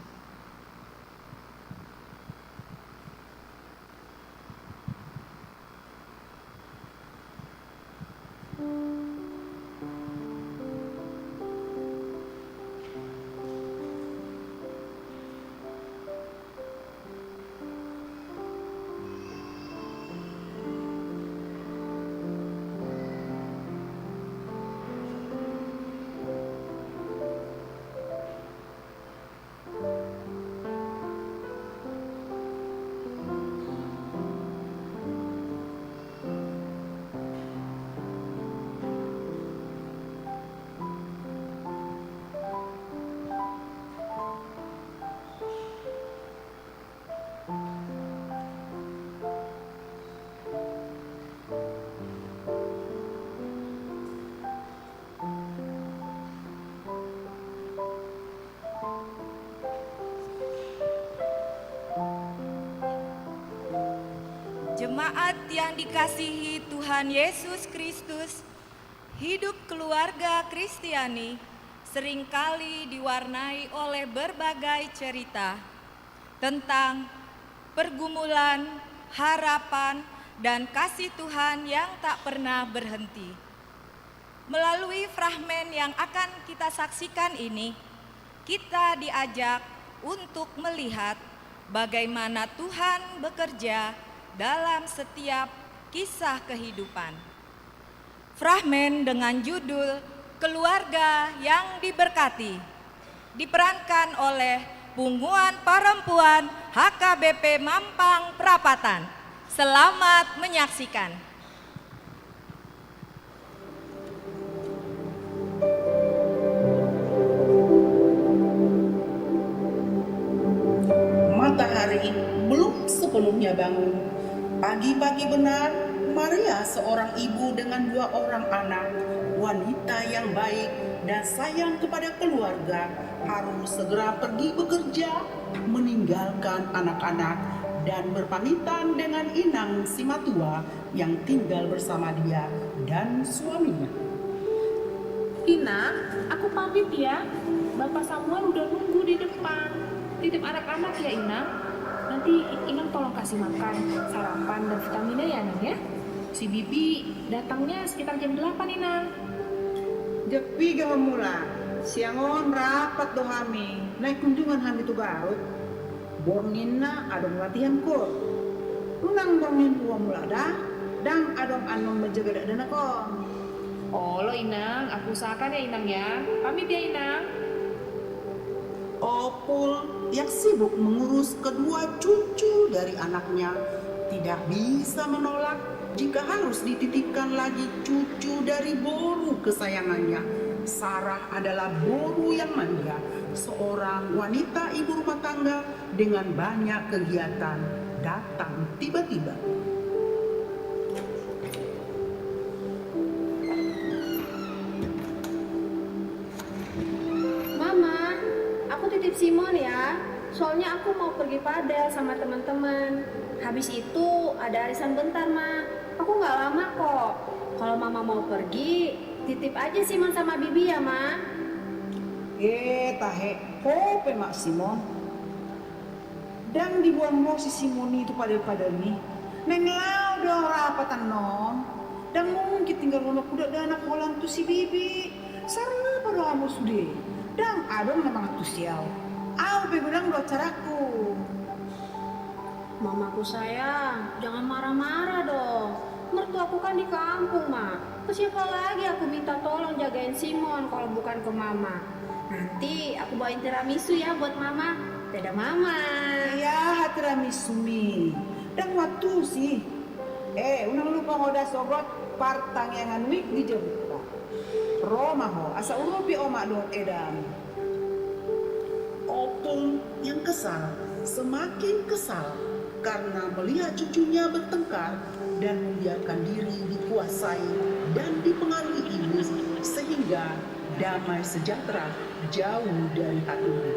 Jemaat yang dikasihi Tuhan Yesus Kristus, hidup keluarga Kristiani seringkali diwarnai oleh berbagai cerita tentang pergumulan, harapan, dan kasih Tuhan yang tak pernah berhenti. Melalui fragmen yang akan kita saksikan ini, kita diajak untuk melihat bagaimana Tuhan bekerja dalam setiap kisah kehidupan. Fragmen dengan judul Keluarga yang Diberkati diperankan oleh Punguan Perempuan H K B P Mampang Prapatan. Selamat menyaksikan. Matahari belum sepenuhnya bangun. Pagi-pagi benar, Maria, seorang ibu dengan dua orang anak, wanita yang baik dan sayang kepada keluarga, harus segera pergi bekerja, meninggalkan anak-anak, dan berpamitan dengan inang simatua yang tinggal bersama dia dan suaminya. Inang, aku pamit ya. Bapak Samuel udah nunggu di depan. Titip anak-anak ya, Inang. Nanti Inang tolong kasih makan, sarapan, dan vitaminnya ya, Nang, ya. Si Bibi datangnya sekitar jam delapan, Inang. Jam piga ho mulak? Siang on rapat do hami, naeng kunjungan hami tu Garut. Borngin na adong latihan kor. Unang borngin ho mulak da, ndang adong annon manjaga dakdanak on. Olo, Inang, aku usahakan ya, Inang, ya. Pamit ya, Inang. Opung yang sibuk mengurus kedua cucu dari anaknya tidak bisa menolak jika harus dititipkan lagi cucu dari boru kesayangannya. Sarah adalah boru yang manja, seorang wanita ibu rumah tangga dengan banyak kegiatan datang tiba-tiba. Mama, aku titip Simon ya. Soalnya aku mau pergi padel sama teman-teman. Habis itu ada arisan bentar, Ma. Aku nggak lama kok. Kalau Mama mau pergi, titip aja Simon sama Bibi ya, Ma. Eh, tahe, ho pe ma Simon. Ndang diboan ho si Simon i tu padel-padel i. Naeng laho do au rapat annon. Ndang mungkin tinggalhononku dakdanak holan tu si Bibi. Sarapan do hamu sude. Ndang adong na mangantusi au. Au pe godang do acarangku. Mamaku sayang, jangan marah-marah dong. Mertuaku kan di kampung, Ma. Ke siapa lagi aku minta tolong jagain Simon kalau bukan ke Mama? Nanti aku bawain tiramisu ya buat Mama. Dadah, Mama. Ia, aha tiramisumi? Ndang huantusi. Eh, unang lupa ho da sogot partangiangan wijk di jabungta. Ro ma ho, asa urupi omak dohot edam. Opung yang kesal semakin kesal karena melihat cucunya bertengkar dan membiarkan diri dikuasai dan dipengaruhi iblis, sehingga damai sejahtera jauh dari hatinya.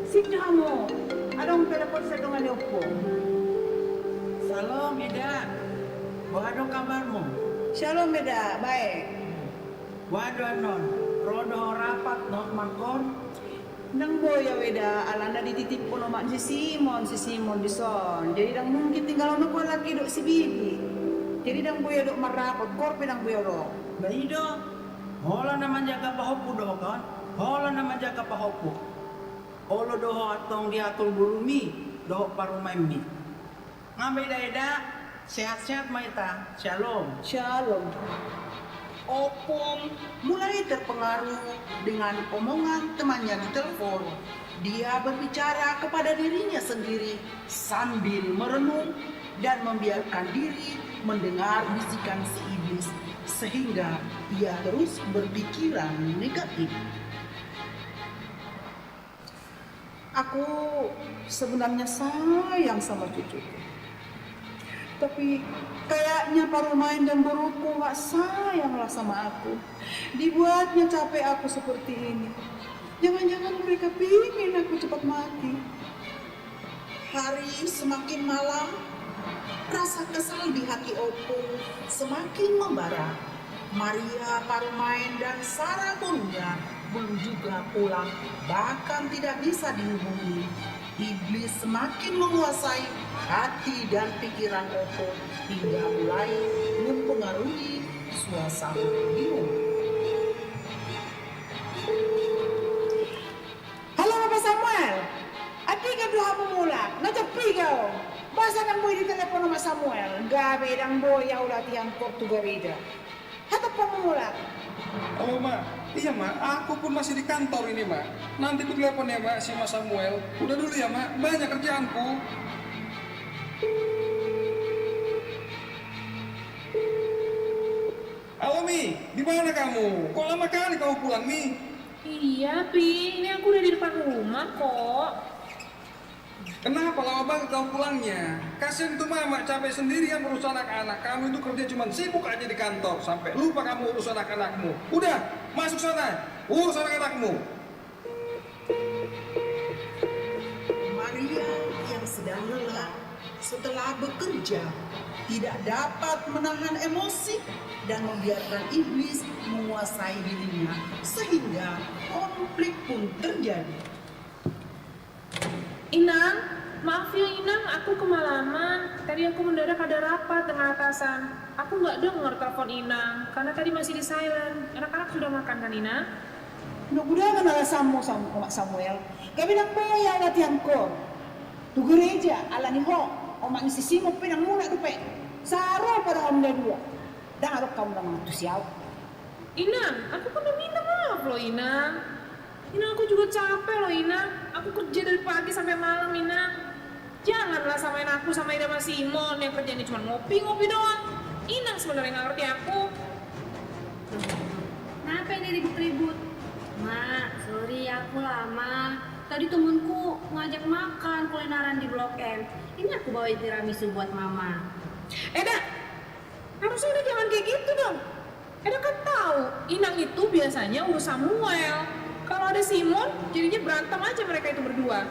Sinjo hamu, adong telepon sian dongan ni Opung. Syalom, Eda. Boha do kabarmu? Syalom, Eda. Baik. Boha do annon, ro do ho rapat dohot markor? Ndang boi au, Eda, alana dititiphon omak ni si Simon, si Simon dison. Jadi ndang mungkin tinggalhononku halak i dohot si Bibi. Jadi ndang boi au dohot marrapat, kor pe ndang boi au ro. Ba i do, holan na manjaga pahompu do ho kan? Holan na manjaga pahompu. Olo do ho antong diatur borumi dohot parumaenmi. Nga ma, Eda-eda, sehat-sehat ma hita. Syalom. Syalom. Opung mulai terpengaruh dengan omongan temannya di telepon. Dia berbicara kepada dirinya sendiri sambil merenung dan membiarkan diri mendengar bisikan si iblis, sehingga ia terus berpikiran negatif. Aku sebenarnya sayang sama cucuku. Tapi kayaknya parumaen dan boruku nggak sayang lah sama aku. Dibuatnya capek aku seperti ini. Jangan-jangan mereka pingin aku cepat mati. Hari semakin malam, rasa kesal di hati Opung semakin membara. Maria parumaen dan Sara borunya belum juga pulang, bahkan tidak bisa dihubungi. Iblis semakin menguasai hati dan pikiran Opo hingga mulai mempengaruhi suasana di rumah. Halo, Bapak Samuel. Andorang do hamu mulak, na jam piga on? Boasa ndang boi ditelepon Omak Samuel? Gabe ndang boi au latihan kor tu gareja. Hatop hamu mulak. Halo, Ma. Iya, Ma. Aku pun masih di kantor ini, Ma. Nanti kutelepon ya, Ma, si Mas Samuel. Udah dulu ya, Ma. Banyak kerjaanku. Halo, Mi. Di mana kamu? Kok lama kali kamu pulang, Mi? Iya, Pi. Ini aku udah di depan rumah kok. Kenapa lama banget kau pulangnya? Kasian tuh Mama, capek sendirian urus anak-anak. Kamu itu kerja cuman sibuk aja di kantor, sampai lupa kamu urus anak-anakmu. Udah, masuk sana, urus anak-anakmu. Maria yang sedang lelah setelah bekerja tidak dapat menahan emosi dan membiarkan iblis menguasai dirinya, sehingga konflik pun terjadi. Inang, maaf ya Inang, aku kemalaman. Tadi aku mendadak ada rapat dengan atasan. Aku nggak denger telepon Inang, karena tadi masih di silent. Anak-anak sudah makan kan, Inang? Udah, udah, kan alasanmu, Sam-, Omak Samuel. Gabe ndang boi au latihan kor tu gareja, alani ho, omak ni si Simon pe ndang mulak dope. Sarupa do hamu na dua. Ndang adong hamu na mangantusi au. Inang, aku kan udah minta maaf loh, Inang. Inang, aku juga capek loh, Inang. Aku kerja dari pagi sampai malam, Inang. Janganlah samain aku sama Eda sama Simon yang kerjanya cuma ngopi-ngopi doang. Inang sebenarnya nggak ngerti aku. Kenapa ini ribut-ribut? Mak, sorry, aku lama. Tadi temanku ngajak makan kulineran di Blok M. Ini aku bawain tiramisu buat Mama. Eda, harusnya udah jangan kayak gitu dong. Eda kan tahu, Inang itu biasanya urus Samuel. Kalau ada Simon, jadinya berantem aja mereka itu berdua.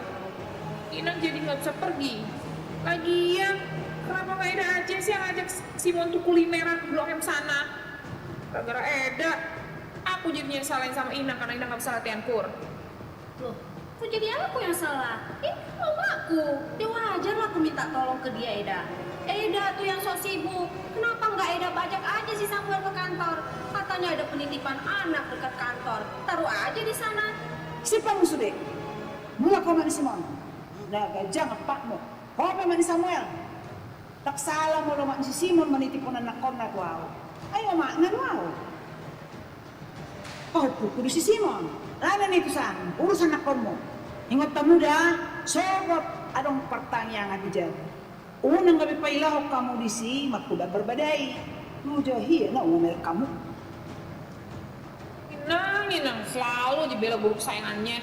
Inang jadi nggak bisa pergi. Lagian, kenapa nggak Eda aja sih yang ajak Simon tuh kulineran Blok M sana? Gara-gara Eda, aku jadinya disalahin sama Inang karena Inang nggak bisa latihan kur. Loh, kok jadi aku yang salah? Ini kan omakku. Ya wajar lah aku minta tolong ke dia, Eda. Eda tuh yang sok sibuk. Kenapa nggak Eda bajak aja si Samuel ke kantor? Katanya ada penitipan anak dekat kantor. Taruh aja di sana. Simpang sude. Mulak ho, omak ni Simon. Nah, ganjang ompakmu. Ho pe, omak ni Samuel. Ndang sala molo omak ni si Simon manitipon anakkonna tu ahu. Ai omakna do ahu. Pahompungku do si Simon. Lana ni tusan, urus anakkonmu. Ingot hamu da, sogot adong partangiangan di jabu, unang gabe pailahon hamu disi mangkuda parbadai. Mujahia na unang mamereng hamu. Inang, Inang, selalu aja bela buruk saingannya.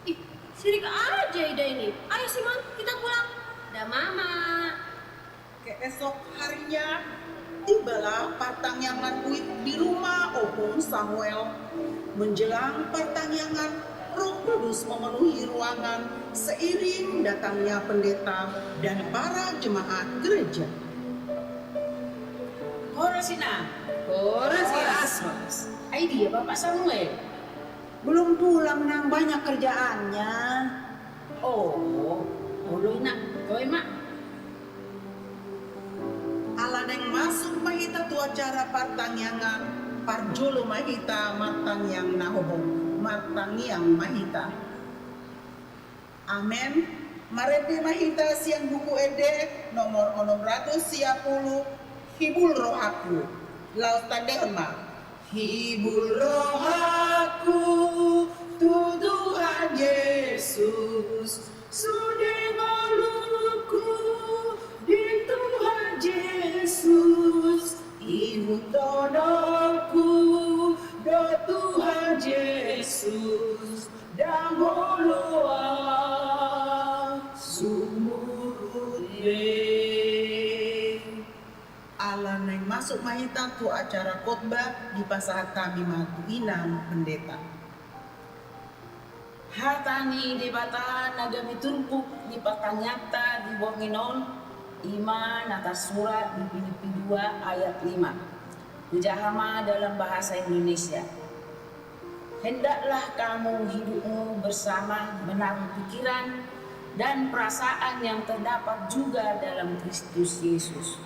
Ih, sirik aja Ida ini. Ayo Simon, kita pulang. Dah Mama. Keesok harinya, tibalah partangiangan buik di rumah Opung Samuel. Menjelang partangiangan, Roh Kudus memenuhi ruangan seiring datangnya pendeta dan para jemaat gereja. Horas, Inang. Horas, Inang. Horas, horas. Ai dia Bapak Samuel? Belum pulang, Nang, banyak kerjaannya. Oh, olo, Inang. Toe ma. Ala naeng masuk ma hita tu acara partangiangan, parjolo ma hita martangiang na hohom, martangiang ma hita. Amen. Marende ma hita sian Buku Ende nomor onom ratus sia pulu, Hibul rohangku. Laos tandehon ma. Hibul rohangku tu Tuhan Yesus, sude ngolungku di Tuhan Yesus, ihut tondongku do Tuhan Yesus. Ndang olo au sumurut be. Ala naeng masuk ma hita tu acara khotbah, dipasahat hami ma tu Inang Pendeta. Hata ni Debata na gabe turpuk ni partangianganta di borngin on, i ma na tarsurat di Pilipi dua ayat lima. Hujaha ma dalam bahasa Indonesia. Hendaklah kamu hidupmu bersama menaruh pikiran dan perasaan yang terdapat juga dalam Kristus Yesus.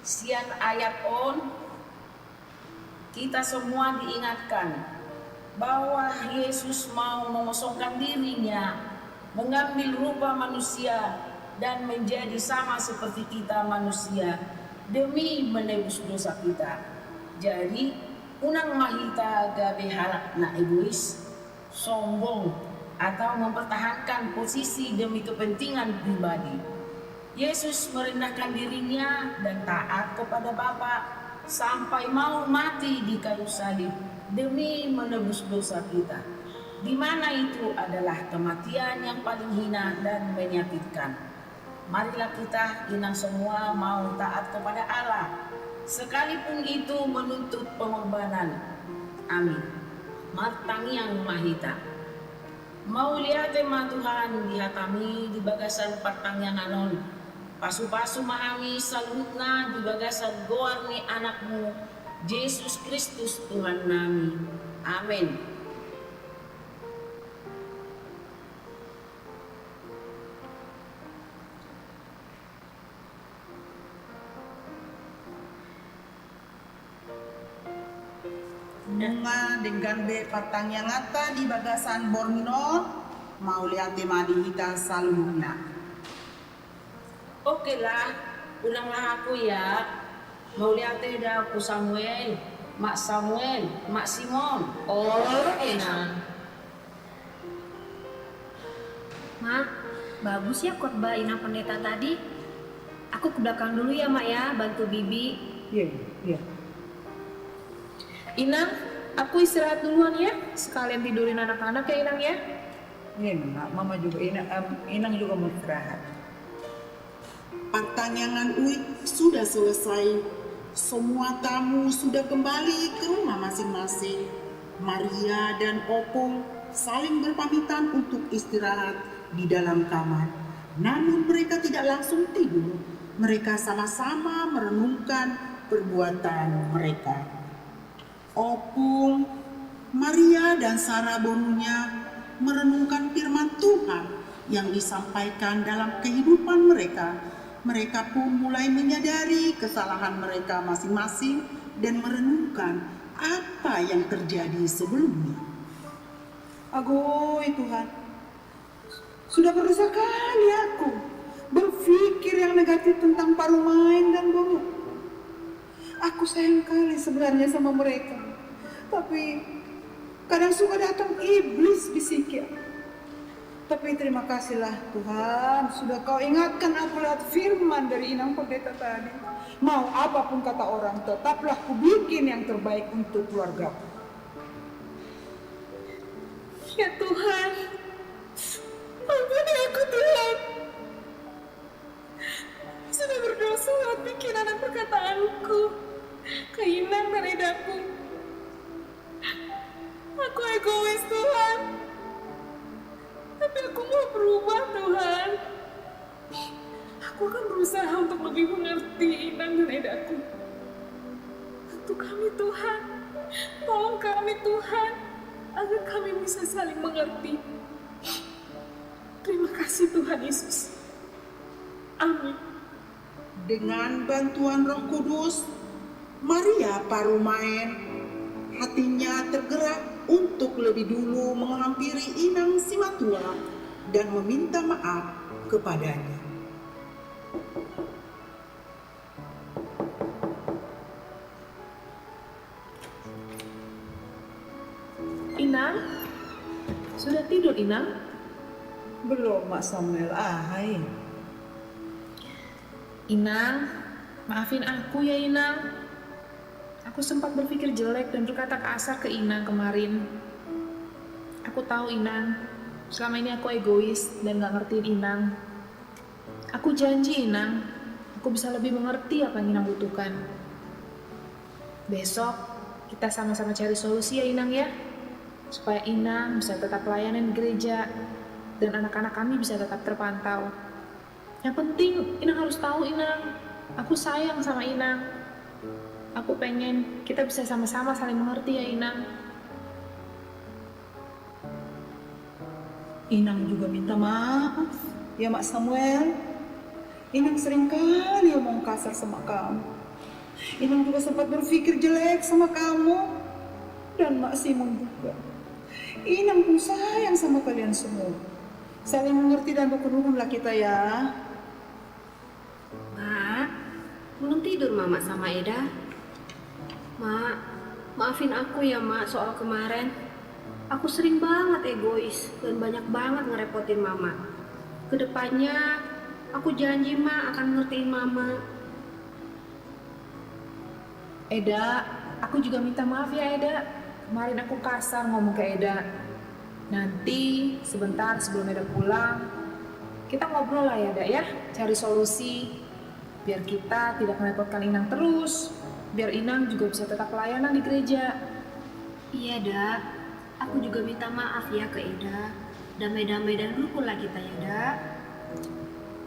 Sian ayat on, kita semua diingatkan bahwa Yesus mau mengosongkan diri-Nya, mengambil rupa manusia, dan menjadi sama seperti kita manusia demi menebus dosa kita. Jadi, unang ma hita gabe halak na egois, sombong, atau mempertahankan posisi demi kepentingan pribadi. Yesus merendahkan diri-Nya dan taat kepada Bapa sampai mau mati di kayu salib demi menebus dosa kita, di mana itu adalah kematian yang paling hina dan menyakitkan. Marilah kita, inang semua, mau taat kepada Allah, sekalipun itu menuntut pengorbanan. Amin. Martangiang ma hita. Mauliate ma Tuhan di hataMi di bagasan partangiangan on. Pasupasu ma hami saluhutna di bagasan goar ni AnakMu, Jesus Kristus Tuhannami. Amen. Nunga denggan be partangianganta di bagasan borngin on, mauliate ma di hita saluhutna. Oke lah, ulanglah aku ya. Mauliate da aku Samuel, Mak Samuel, Mak Simon. Oke, Nang. Ma, bagus ya khotbah Inang Pendeta tadi. Aku ke belakang dulu ya, Mak ya, bantu Bibi. Iya, iya. Inang, aku istirahat duluan ya, sekalian tidurin anak-anak ya, Inang ya. Iya, Mak, Mama juga, Inang, em, Inang juga mau istirahat. Partangiangan uik sudah selesai. Semua tamu sudah kembali ke rumah masing-masing. Maria dan Opung saling berpamitan untuk istirahat di dalam kamar. Namun mereka tidak langsung tidur. Mereka sama-sama merenungkan perbuatan mereka. Opung, Maria, dan Sara borunya merenungkan firman Tuhan yang disampaikan dalam kehidupan mereka. Mereka pun mulai menyadari kesalahan mereka masing-masing dan merenungkan apa yang terjadi sebelumnya. Agoi Tuhan, sudah berdosa kali aku berpikir yang negatif tentang Parumaen dan Boru. Aku sayang kali sebenarnya sama mereka. Tapi kadang suka datang iblis bisiknya. Tapi terima kasihlah Tuhan, sudah Kau ingatkan aku lewat firman dari Inang Pendeta tadi. Mau apapun kata orang, tetaplah kubikin yang terbaik untuk keluargaku. Ya Tuhan, ampuni aku, Tuhan. Sudah berdosa lewat pikiran dan perkataanku ke Inang dan Edaku. Aku egois, Tuhan. Tapi aku mau berubah, Tuhan. Aku akan berusaha untuk lebih mengerti Inang dan Edaku. Bantu kami, Tuhan. Tolong kami, Tuhan, agar kami bisa saling mengerti. Terima kasih, Tuhan Yesus. Amin. Dengan bantuan Roh Kudus, Maria Parumaen hatinya tergerak untuk lebih dulu menghampiri Inang Simatua dan meminta maaf kepadanya. Inang, sudah tidur, Inang? Belum, Mak Samuel, ah, hai. Inang, maafin aku ya, Inang. Aku sempat berpikir jelek dan berkata kasar ke Inang kemarin. Aku tahu, Inang, selama ini aku egois dan gak ngertiin Inang. Aku janji, Inang, aku bisa lebih mengerti apa yang Inang butuhkan. Besok kita sama-sama cari solusi ya, Inang, ya, supaya Inang bisa tetap pelayanan di gereja dan anak-anak kami bisa tetap terpantau. Yang penting Inang harus tahu, Inang, aku sayang sama Inang. Aku pengen kita bisa sama-sama saling mengerti ya, Inang. Inang juga minta maaf ya, Mak Samuel. Inang seringkali omong kasar sama kamu. Inang juga sempat berpikir jelek sama kamu dan Mak Simon juga. Inang pun sayang sama kalian semua. Saling mengerti dan rukun-rukunlah kita ya. Mak, belum tidur Mama sama Eda? Mak, maafin aku ya Mak soal kemarin. Aku sering banget egois dan banyak banget ngerepotin Mama. Kedepannya, aku janji Mak akan ngertiin Mama. Eda, aku juga minta maaf ya Eda. Kemarin aku kasar ngomong ke Eda. Nanti sebentar sebelum Eda pulang, kita ngobrol lah ya Eda ya, cari solusi. Biar kita tidak merepotkan Inang terus, biar Inang juga bisa tetap pelayanan di gereja. Iya Da, aku juga minta maaf ya ke Eda. Damai-damai dan rukun lah kita ya Da.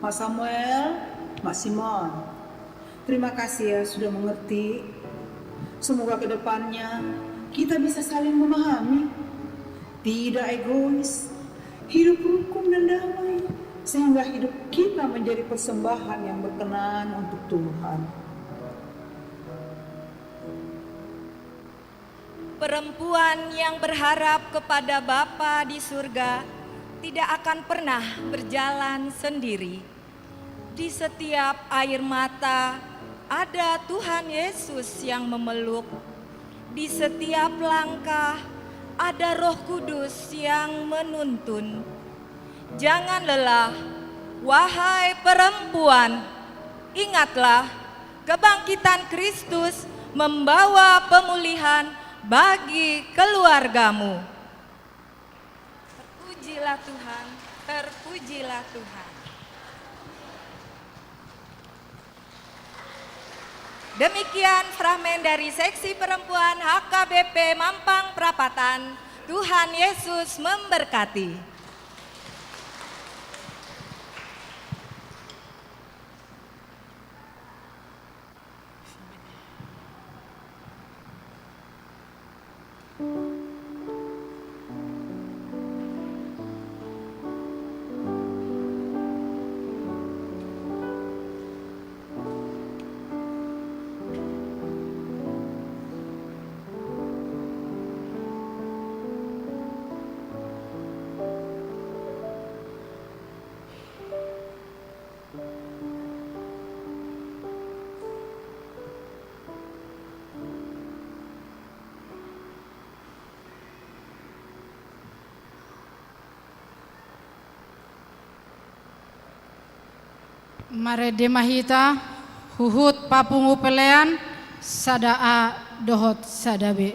Mak Samuel, Mak Simon, terima kasih ya sudah mengerti. Semoga ke depannya kita bisa saling memahami, tidak egois, hidup rukun dan damai, sehingga hidup kita menjadi persembahan yang berkenan untuk Tuhan. Perempuan yang berharap kepada Bapa di surga tidak akan pernah berjalan sendiri. Di setiap air mata, ada Tuhan Yesus yang memeluk. Di setiap langkah, ada Roh Kudus yang menuntun. Jangan lelah, wahai perempuan. Ingatlah, kebangkitan Kristus membawa pemulihan bagi keluargamu. Terpujilah Tuhan, terpujilah Tuhan. Demikian fragmen dari Seksi Perempuan H K B P Mampang Prapatan. Tuhan Yesus memberkati. Marende ma hita, huhut papungu pelean, sada A dohot sada B.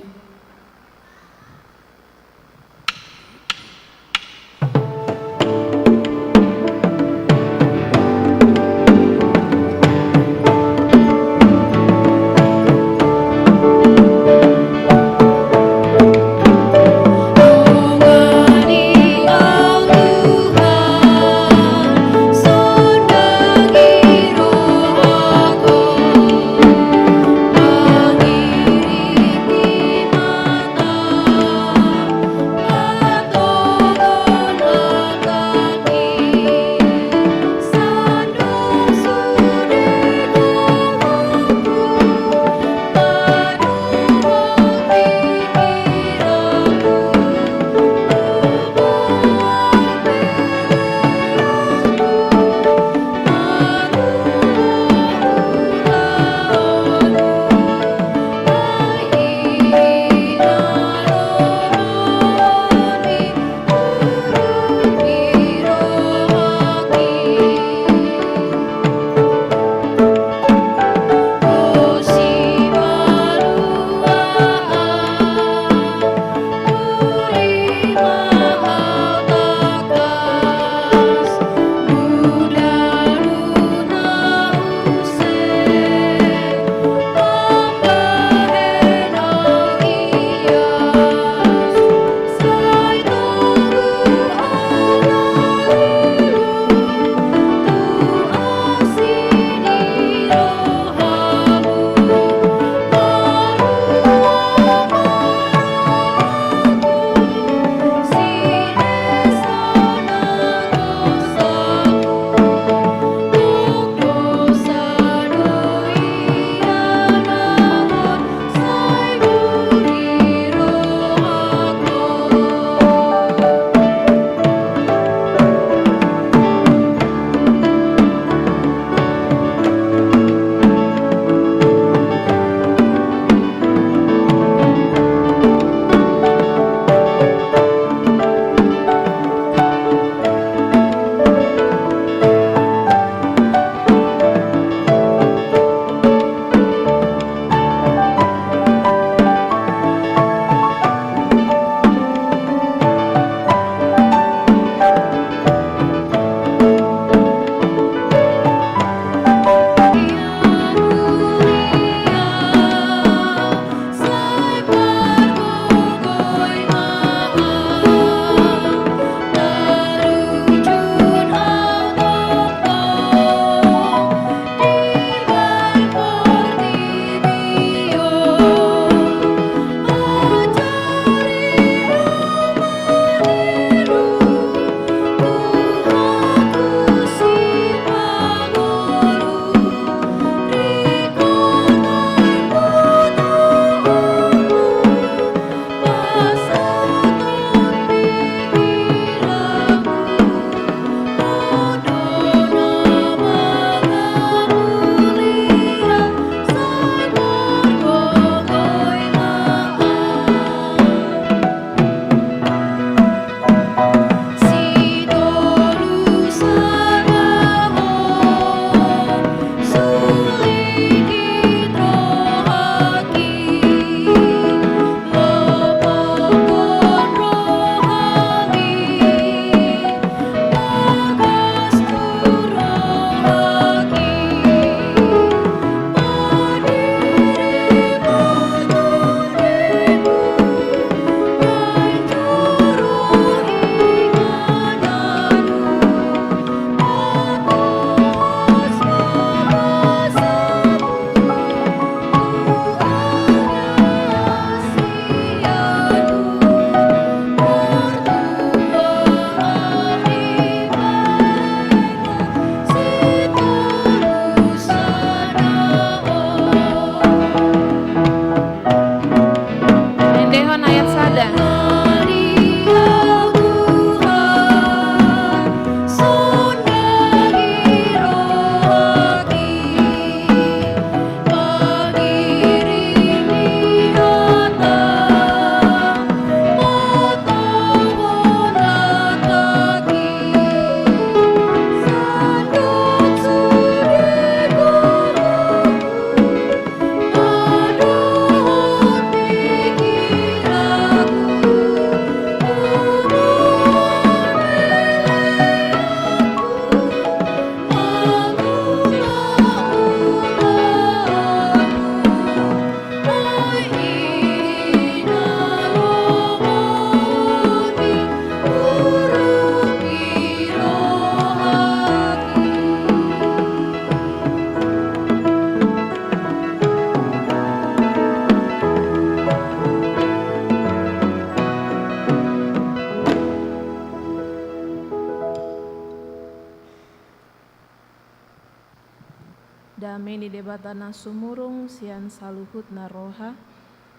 Dame ni Debata na sumurung sian saluhutna roha,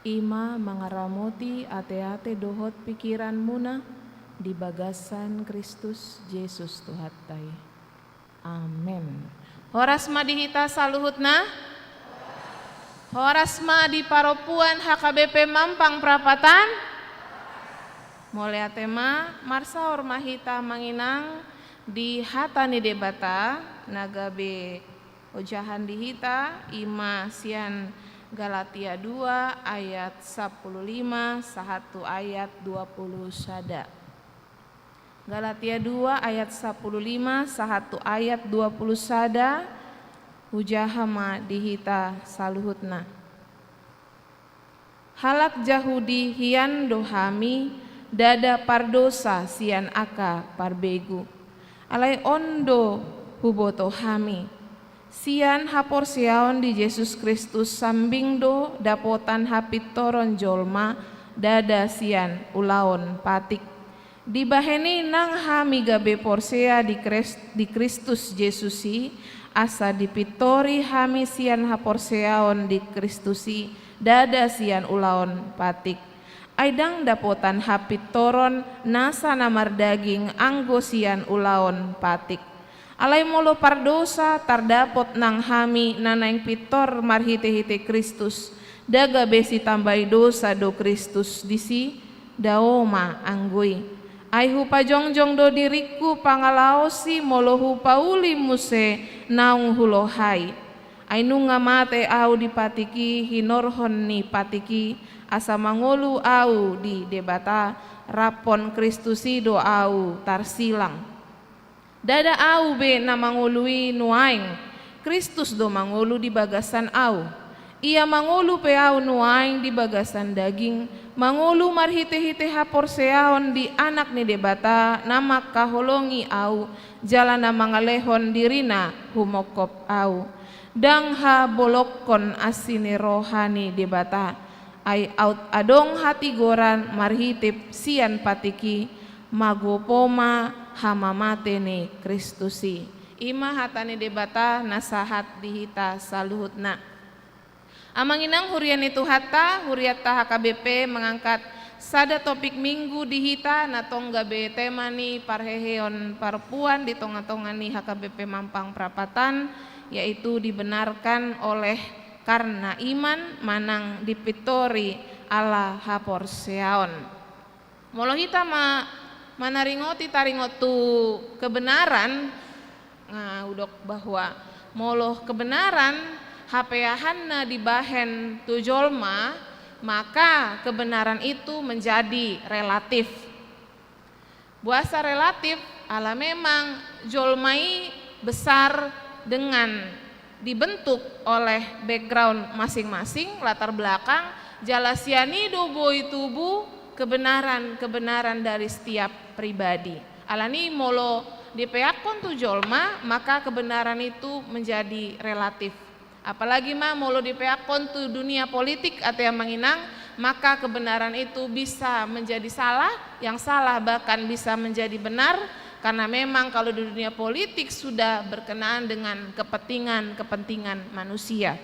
i ma mangaramoti ateate dohot pikiranmuna di bagasan Kristus Jesus Tuhanta i. Amen. Horas ma di hita saluhutna. Horas ma di parompuan H K B P Mampang Prapatan. Mauliate ma, marsaor ma hita, amang inang, di hata ni Debata na gabe ojahan di hita, i ma sian Galatia dua ayat sampulu lima sahat tu ayat dua pulu sada. Galatia dua ayat sampulu lima sahat tu ayat dua pulu sada, hujaha ma di hita saluhutna. Halak Jahudi hian do hami, ndada pardosa sian angka parbegu. Alai on do huboto hami, sian haporseaon di Jesus Kristus sambing do dapotan hapintoron jolma, ndada sian ulaon patik. Dibahen i nang hami gabe porsea di Kres-, di Kristus Jesus i, asa dipintori hami sian haporseaon di Kristus i, ndada sian ulaon patik. Ai ndang dapotan hapintoron nasa na mardaging anggo sian ulaon patik. Alai molo pardosa tardapot nang hami na naeng pintor marhitehite Kristus, ndang gabe sitambai dosa do Kristus disi? Dao ma anggo i. Ai hupajongjong do diringku pangalaosi molo hupauli muse naung hulohai. Ai nunga mate ahu di patik i hinorhon ni patik i, asa mangolu ahu di Debata, raphon Kristus i do ahu tarsilang. Ndada ahu be na mangolu i nuaeng, Kristus do mangolu di bagasan ahu. Ia mangolu pe ahu nuaeng di bagasan daging, mangolu marhitehite haporseaon di Anak ni Debata na mangkaholongi ahu, jala na mangalehon dirina humongkop ahu. Ndang habolongkon asi ni roha ni Debata. Ai aut adong hatigoran marhite sian patik i, magopo ma hamamate ni Kristus i. I ma hata ni Debata na sahat di hita saluhutna. Amang inang huria ni Tuhanta, hurianta H K B P mengangkat sada topik minggu di hita na tong gabe tema ni parheheon parompuan di tongatonga ni H K B P Mampang Prapatan, yaitu dibenarkan oleh karena iman manang dipintori ala haporseaon. Molo hita ma-, manaringoti taringot tu kebenaran, nga hudok bahwa molo kebenaran hapeahanna dibahen tu jolma, maka kebenaran itu menjadi relatif. Boasa relatif? Ala memang jolma i besar dengan dibentuk oleh background masing-masing, latar belakang, jala sian i do boi tubu kebenaran-kebenaran dari setiap pribadi. Alani molo dipeakkon tu jolma, maka kebenaran itu menjadi relatif. Apalagi ma molo dipeakkon tu dunia politik, ate amang inang, maka kebenaran itu bisa menjadi salah, yang salah bahkan bisa menjadi benar, karena memang kalau di dunia politik sudah berkenaan dengan kepentingan-kepentingan manusia.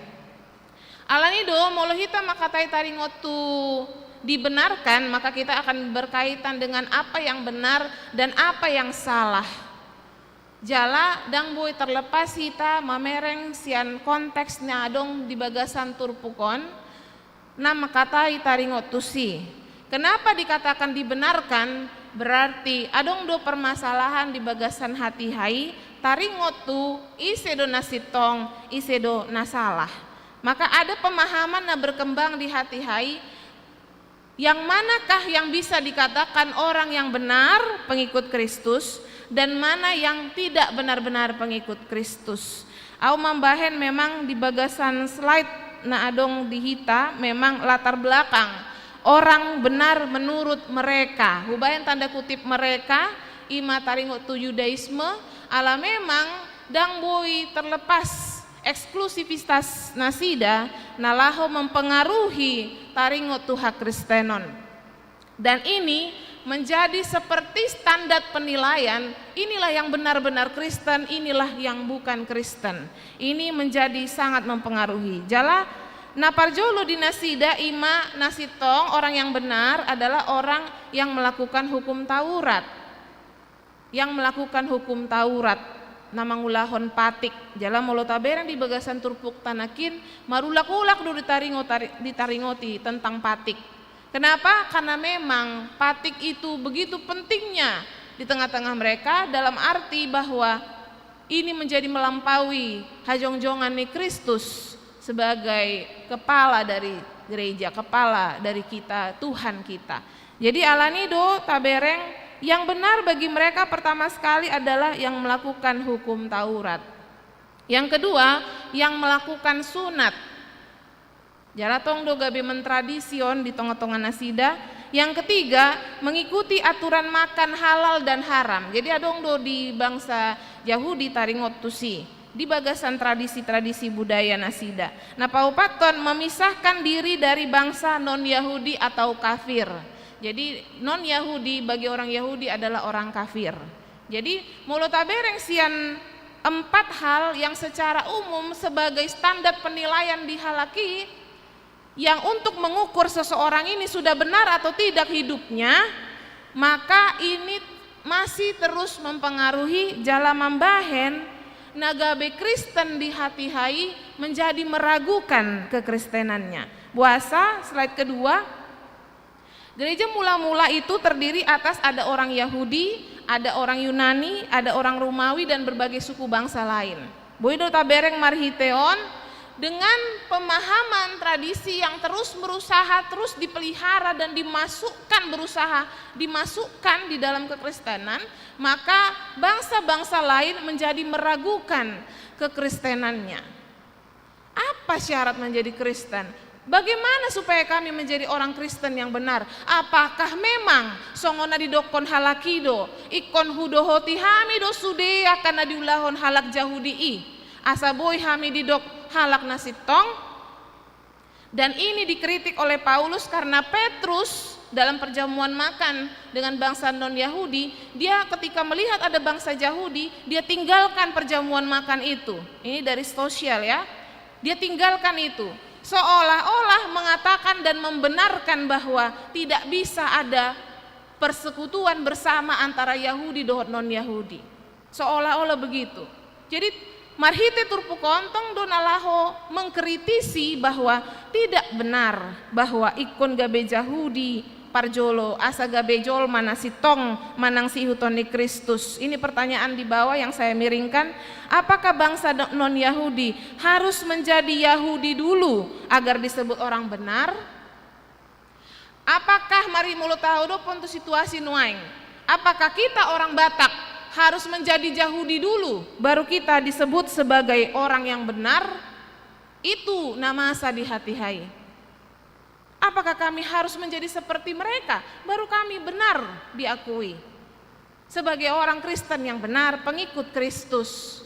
Alani do, molo hita mangkatai taringot tu dibenarkan, maka kita akan berkaitan dengan apa yang benar dan apa yang salah. Jala ndang boi terlepas hita mamereng sian konteks na adong di bagasan turpuk on, na mangkatai taringot tusi. Kenapa dikatakan dibenarkan? Berarti adong do permasalahan di bagasan hatiha i, taringot tu ise do na sintong, ise do na salah. Maka ada pemahaman na berkembang di hatiha i, yang manakah yang bisa dikatakan orang yang benar, pengikut Kristus, dan mana yang tidak benar-benar pengikut Kristus? Au mambahen memang di bagasan slide na adong di hita, memang latar belakang orang benar menurut mereka. Hubahen tanda kutip mereka, i ma taringot tu Judaisme, ala memang ndang boi terlepas eksklusivitas nasida na laho mempengaruhi taringot tu hakristenon. Dan ini menjadi seperti standar penilaian, inilah yang benar-benar Kristen, inilah yang bukan Kristen. Ini menjadi sangat mempengaruhi. Jala na parjolo di nasida ima na sintong, orang yang benar adalah orang yang melakukan hukum Taurat. Yang melakukan hukum Taurat, na mangulahon patik. Jala molo tabereng di bagasan turpukta nangkin, marulak-ulak do ditaringot-, ditaringoti tentang patik. Kenapa? Karena memang patik itu begitu pentingnya di tengah-tengah mereka, dalam arti bahwa ini menjadi melampaui hajongjongan ni Kristus sebagai kepala dari gereja, kepala dari kita, Tuhan kita. Jadi alani do tabereng, yang benar bagi mereka pertama sekali adalah yang melakukan hukum Taurat. Yang kedua, yang melakukan sunat. Jala tong do gabe mentradision di tonga-tonga nasida. Yang ketiga, mengikuti aturan makan halal dan haram. Jadi adong do di bangsa Jahudi taringot tusi di bagasan tradisi-tradisi budaya nasida. Na paopathon, memisahkan diri dari bangsa non-Yahudi atau kafir. Jadi non-Yahudi bagi orang Yahudi adalah orang kafir. Jadi molo tabereng sian empat hal yang secara umum sebagai standar penilaian di halak i, yang untuk mengukur seseorang ini sudah benar atau tidak hidupnya, maka ini masih terus mempengaruhi jala mambahen na gabe Kristen di hatiha i menjadi meragukan kekristenannya. Boasa, slide kedua. Gereja mula-mula itu terdiri atas ada orang Yahudi, ada orang Yunani, ada orang Romawi, dan berbagai suku bangsa lain. Boi do tabereng marhite on, dengan pemahaman tradisi yang terus berusaha, terus dipelihara dan dimasukkan, berusaha dimasukkan di dalam kekristenan, maka bangsa-bangsa lain menjadi meragukan kekristenannya. Apa syarat menjadi Kristen? Bagaimana supaya kami menjadi orang Kristen yang benar? Apakah memang songon na didokkon halak i do, ingkon hudohoti hami do sude angka na diulahon halak Jahudi i, asa boi hami didok halak na sintong? Dan ini dikritik oleh Paulus karena Petrus dalam perjamuan makan dengan bangsa non-Yahudi, dia ketika melihat ada bangsa Jahudi, dia tinggalkan perjamuan makan itu. Ini dari sosial, ya. Dia tinggalkan itu. Seolah-olah mengatakan dan membenarkan bahwa tidak bisa ada persekutuan bersama antara Yahudi dohot non-Yahudi. Seolah-olah begitu. Jadi, marhite turpuk on tong do na laho mengkritisi bahwa tidak benar bahwa ingkon gabe Jahudi parjolo asa gabe jolma na sintong manang siihuthon ni Kristus. Ini pertanyaan di bawah yang saya miringkan, apakah bangsa do-, non-Yahudi harus menjadi Yahudi dulu agar disebut orang benar? Apakah, mari molo tahudophon tu situasi nuaeng, apakah kita orang Batak harus menjadi Jahudi dulu, baru kita disebut sebagai orang yang benar? Itu na masa di hatiha i. Apakah kami harus menjadi seperti mereka, baru kami benar diakui sebagai orang Kristen yang benar, pengikut Kristus?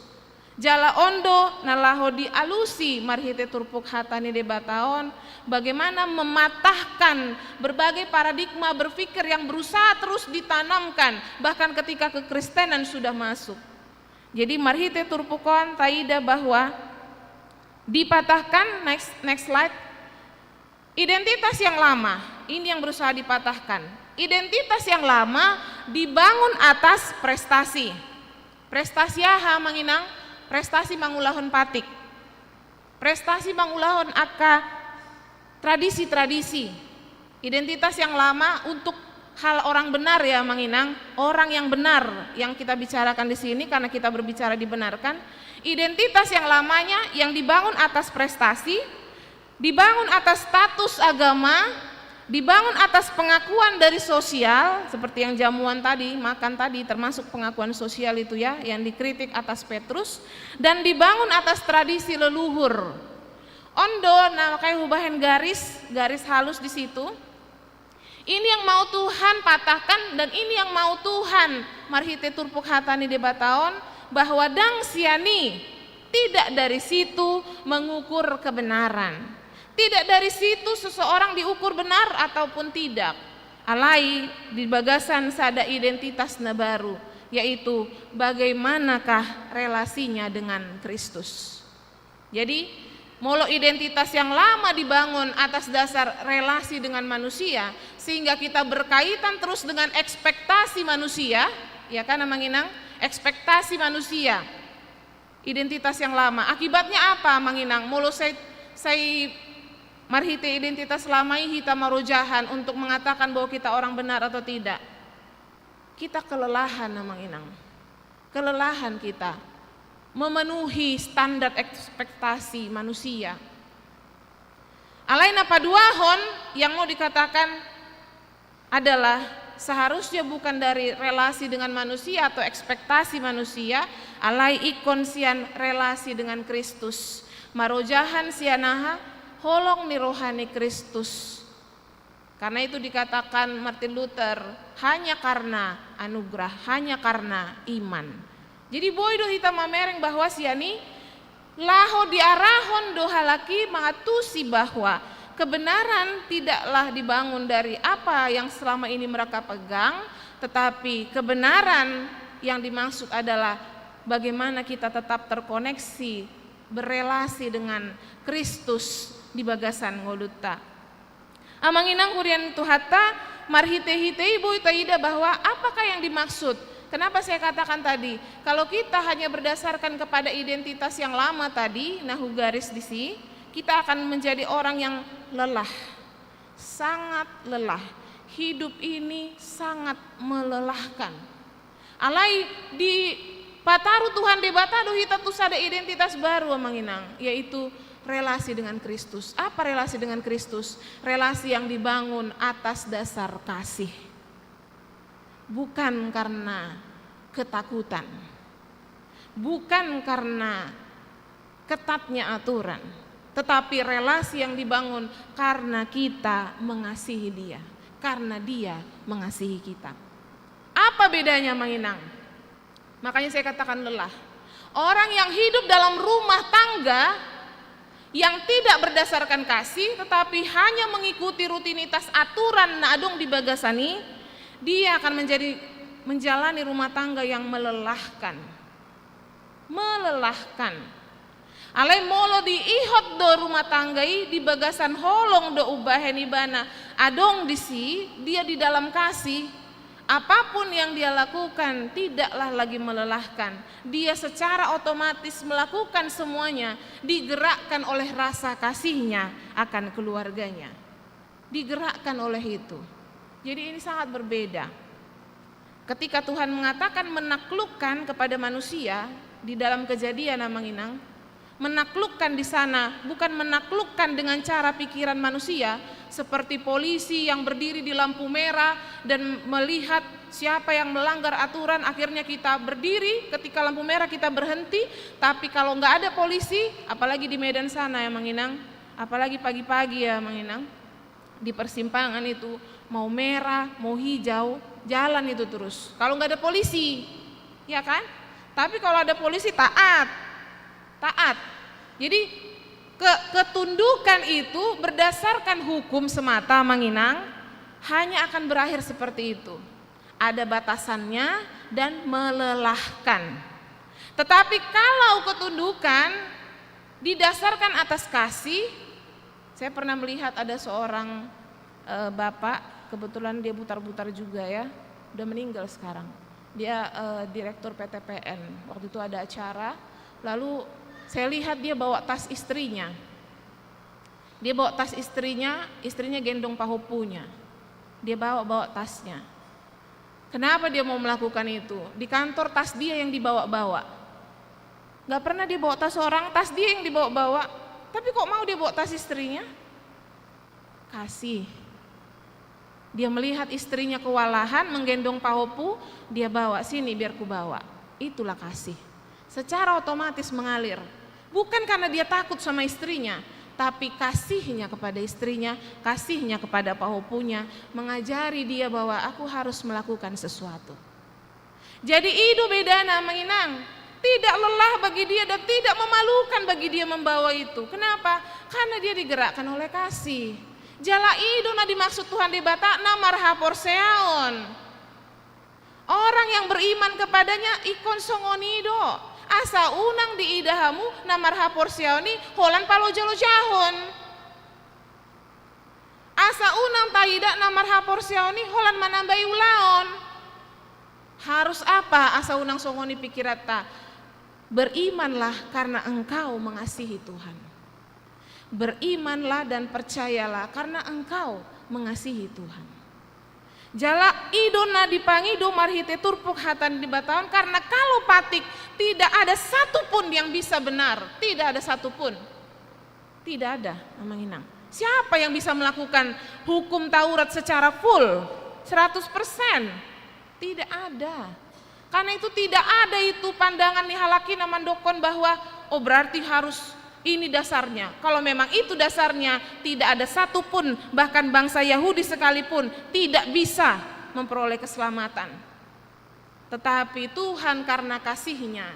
Jala on do na laho dialusi marhite turpuk hata ni Debata on, bagaimana mematahkan berbagai paradigma berpikir yang berusaha terus ditanamkan, bahkan ketika kekristenan sudah masuk. Jadi, marhite turpuk on taida bahwa dipatahkan, next, next slide, identitas yang lama, ini yang berusaha dipatahkan. Identitas yang lama dibangun atas prestasi. Prestasi aha, Amang Inang? Prestasi mangulahon patik. Prestasi mangulahon angka tradisi-tradisi. Identitas yang lama untuk hal orang benar, ya, Amang Inang. Orang yang benar yang kita bicarakan di sini karena kita berbicara dibenarkan. Identitas yang lamanya yang dibangun atas prestasi, dibangun atas status agama, dibangun atas pengakuan dari sosial, seperti yang jamuan tadi, makan tadi, termasuk pengakuan sosial itu, ya, yang dikritik atas Petrus, dan dibangun atas tradisi leluhur. On do na makanya hubahen garis, garis halus di situ. Ini yang mau Tuhan patahkan, dan ini yang mau Tuhan marhite turpuk hata ni Debata on, bahwa ndang sian i, tidak dari situ mengukur kebenaran. Tidak dari situ seseorang diukur benar ataupun tidak. Alai di bagasan sada identitas na baru, yaitu bagaimanakah relasinya dengan Kristus. Jadi, molo identitas yang lama dibangun atas dasar relasi dengan manusia, sehingga kita berkaitan terus dengan ekspektasi manusia, ya kan, Amang Inang? Ekspektasi manusia. Identitas yang lama. Akibatnya apa, Amang Inang? Molo sai, sai marhite identitas lama i hita marojahan untuk mengatakan bahwa kita orang benar atau tidak. Kita kelelahan, Amang Inang. Kelelahan kita memenuhi standar ekspektasi manusia. Alai na paduahon yang mau dikatakan adalah seharusnya bukan dari relasi dengan manusia atau ekspektasi manusia, alai ingkon sian relasi dengan Kristus. Marojahan sian aha? Holong ni roha ni Kristus. Karena itu dikatakan Martin Luther, hanya karena anugerah, hanya karena iman. Jadi boi do hita mamereng bahwa sian i laho diarahon do halak i mangantusi bahwa kebenaran tidaklah dibangun dari apa yang selama ini mereka pegang, tetapi kebenaran yang dimaksud adalah bagaimana kita tetap terkoneksi, berelasi dengan Kristus di bagasan ngolunta. Amang Inang, huria ni Tuhanta, marhite-hite i boi taida bahwa apakah yang dimaksud. Kenapa saya katakan tadi, kalau kita hanya berdasarkan kepada identitas yang lama tadi, na hugaris di si, kita akan menjadi orang yang lelah, sangat lelah. Hidup ini sangat melelahkan. Alai dipataru Tuhan Debata do hita tu sada identitas baru, Amang Inang, yaitu relasi dengan Kristus. Apa relasi dengan Kristus? Relasi yang dibangun atas dasar kasih. Bukan karena ketakutan. Bukan karena ketatnya aturan, tetapi relasi yang dibangun karena kita mengasihi Dia, karena Dia mengasihi kita. Apa bedanya, Amang Inang? Makanya saya katakan lelah. Orang yang hidup dalam rumah tangga yang tidak berdasarkan kasih, tetapi hanya mengikuti rutinitas aturan na adong di bagasan i, dia akan menjadi, menjalani rumah tangga yang melelahkan. Melelahkan. Alai molo diihot do rumah tangga i di bagasan holong do umbahen ibana adong di si, dia di dalam kasih, apapun yang dia lakukan tidaklah lagi melelahkan. Dia secara otomatis melakukan semuanya digerakkan oleh rasa kasihnya akan keluarganya. Digerakkan oleh itu. Jadi ini sangat berbeda. Ketika Tuhan mengatakan menaklukkan kepada manusia di dalam Kejadian, Amang Inang, menaklukkan di sana bukan menaklukkan dengan cara pikiran manusia, seperti polisi yang berdiri di lampu merah dan melihat siapa yang melanggar aturan, akhirnya kita berdiri, ketika lampu merah kita berhenti. Tapi kalau nggak ada polisi, apalagi di Medan sana ya, Amang Inang, apalagi pagi-pagi ya, Amang Inang, di persimpangan itu, mau merah, mau hijau, jalan itu terus. Kalau nggak ada polisi, ya kan? Tapi kalau ada polisi, taat. Taat. Jadi, ke-, ketundukan itu berdasarkan hukum semata, Amang Inang, hanya akan berakhir seperti itu. Ada batasannya dan melelahkan. Tetapi kalau ketundukan didasarkan atas kasih, saya pernah melihat ada seorang, eh, bapak, kebetulan dia Butar-Butar juga ya, udah meninggal sekarang. Dia, eh, direktur P T P N. Waktu itu ada acara, lalu saya lihat dia bawa tas istrinya. Dia bawa tas istrinya, istrinya gendong pahompunya. Dia bawa-bawa tasnya. Kenapa dia mau melakukan itu? Di kantor tas dia yang dibawa-bawa. Nggak pernah dia bawa tas orang, tas dia yang dibawa-bawa. Tapi kok mau dia bawa tas istrinya? Kasih. Dia melihat istrinya kewalahan menggendong pahompu, dia bawa, "Sini, biar ku bawa." Itulah kasih. Secara otomatis mengalir. Bukan karena dia takut sama istrinya, tapi kasihnya kepada istrinya, kasihnya kepada pahompunya, mengajari dia bahwa aku harus melakukan sesuatu. Jadi i do bedana, Amang Inang. Tidak lelah bagi dia dan tidak memalukan bagi dia membawa itu. Kenapa? Karena dia digerakkan oleh kasih. Jala i do na dimaksud Tuhan Debata na marhaporseaon. Orang yang beriman kepada-Nya ingkon songon i do, asa unang diida hamu na marhaporseaon i holan palojah-lojahon. Asa unang taida na marhaporseaon i holan manambai ulaon. Harus apa asa unang songon i pikiranta? Berimanlah karena engkau mengasihi Tuhan. Berimanlah dan percayalah karena engkau mengasihi Tuhan. Jala i do na dipangido marhite turpuk hata ni Debata on, karena kalau patik, tidak ada satu pun yang bisa benar, tidak ada satu pun. Tidak ada, Amang Inang. Siapa yang bisa melakukan hukum Taurat secara full, seratus persen? Tidak ada. Karena itu tidak ada itu pandangan ni halak i na mandokkon bahwa, oh, berarti harus ini dasarnya. Kalau memang itu dasarnya, tidak ada satu pun, bahkan bangsa Yahudi sekalipun, tidak bisa memperoleh keselamatan. Tetapi Tuhan karena kasih-Nya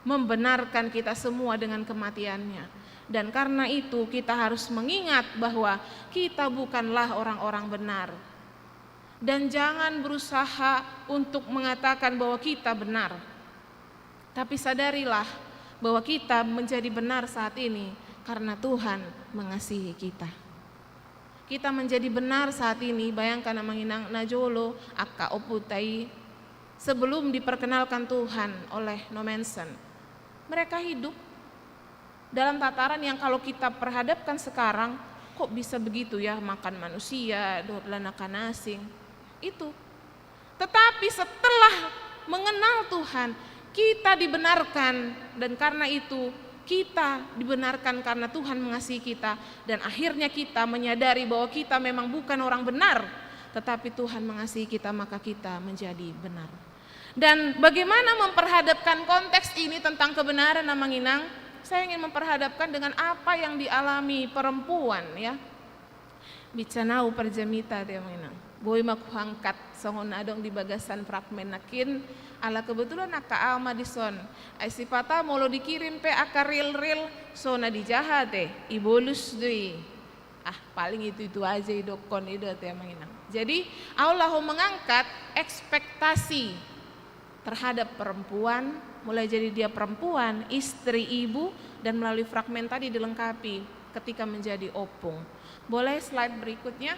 membenarkan kita semua dengan kematian-Nya. Dan karena itu kita harus mengingat bahwa kita bukanlah orang-orang benar. Dan jangan berusaha untuk mengatakan bahwa kita benar. Tapi sadarilah bahwa kita menjadi benar saat ini karena Tuhan mengasihi kita. Kita menjadi benar saat ini, bayangkan, Amang Inang, na jolo angka ompunta i sebelum diperkenalkan Tuhan oleh Nommensen. Mereka hidup dalam tataran yang kalau kita perhadapkan sekarang, kok bisa begitu ya, makan manusia, dohot lan angka na asing. Itu. Tetapi setelah mengenal Tuhan, kita dibenarkan, dan karena itu kita dibenarkan karena Tuhan mengasihi kita, dan akhirnya kita menyadari bahwa kita memang bukan orang benar, tetapi Tuhan mengasihi kita, maka kita menjadi benar. Dan bagaimana memperhadapkan konteks ini tentang kebenaran, Amang Inang? Saya ingin memperhadapkan dengan apa yang dialami perempuan, ya. Bicara nau parjamita, te, Amang Inang. Boi ma huangkat songon na adong di bagasan fragmen nangkin, ala kebetulan angka au ma dison. Ai sipata molo dikirim pe angka reel-reel, so na dijaha, te, ibolus do i. Ah, paling itu-itu aja idokkon i do, te, Amang Inang. Jadi, au laho mengangkat ekspektasi terhadap perempuan, mulai jadi dia perempuan, istri, ibu, dan melalui fragmen tadi dilengkapi ketika menjadi opung. Boleh slide berikutnya?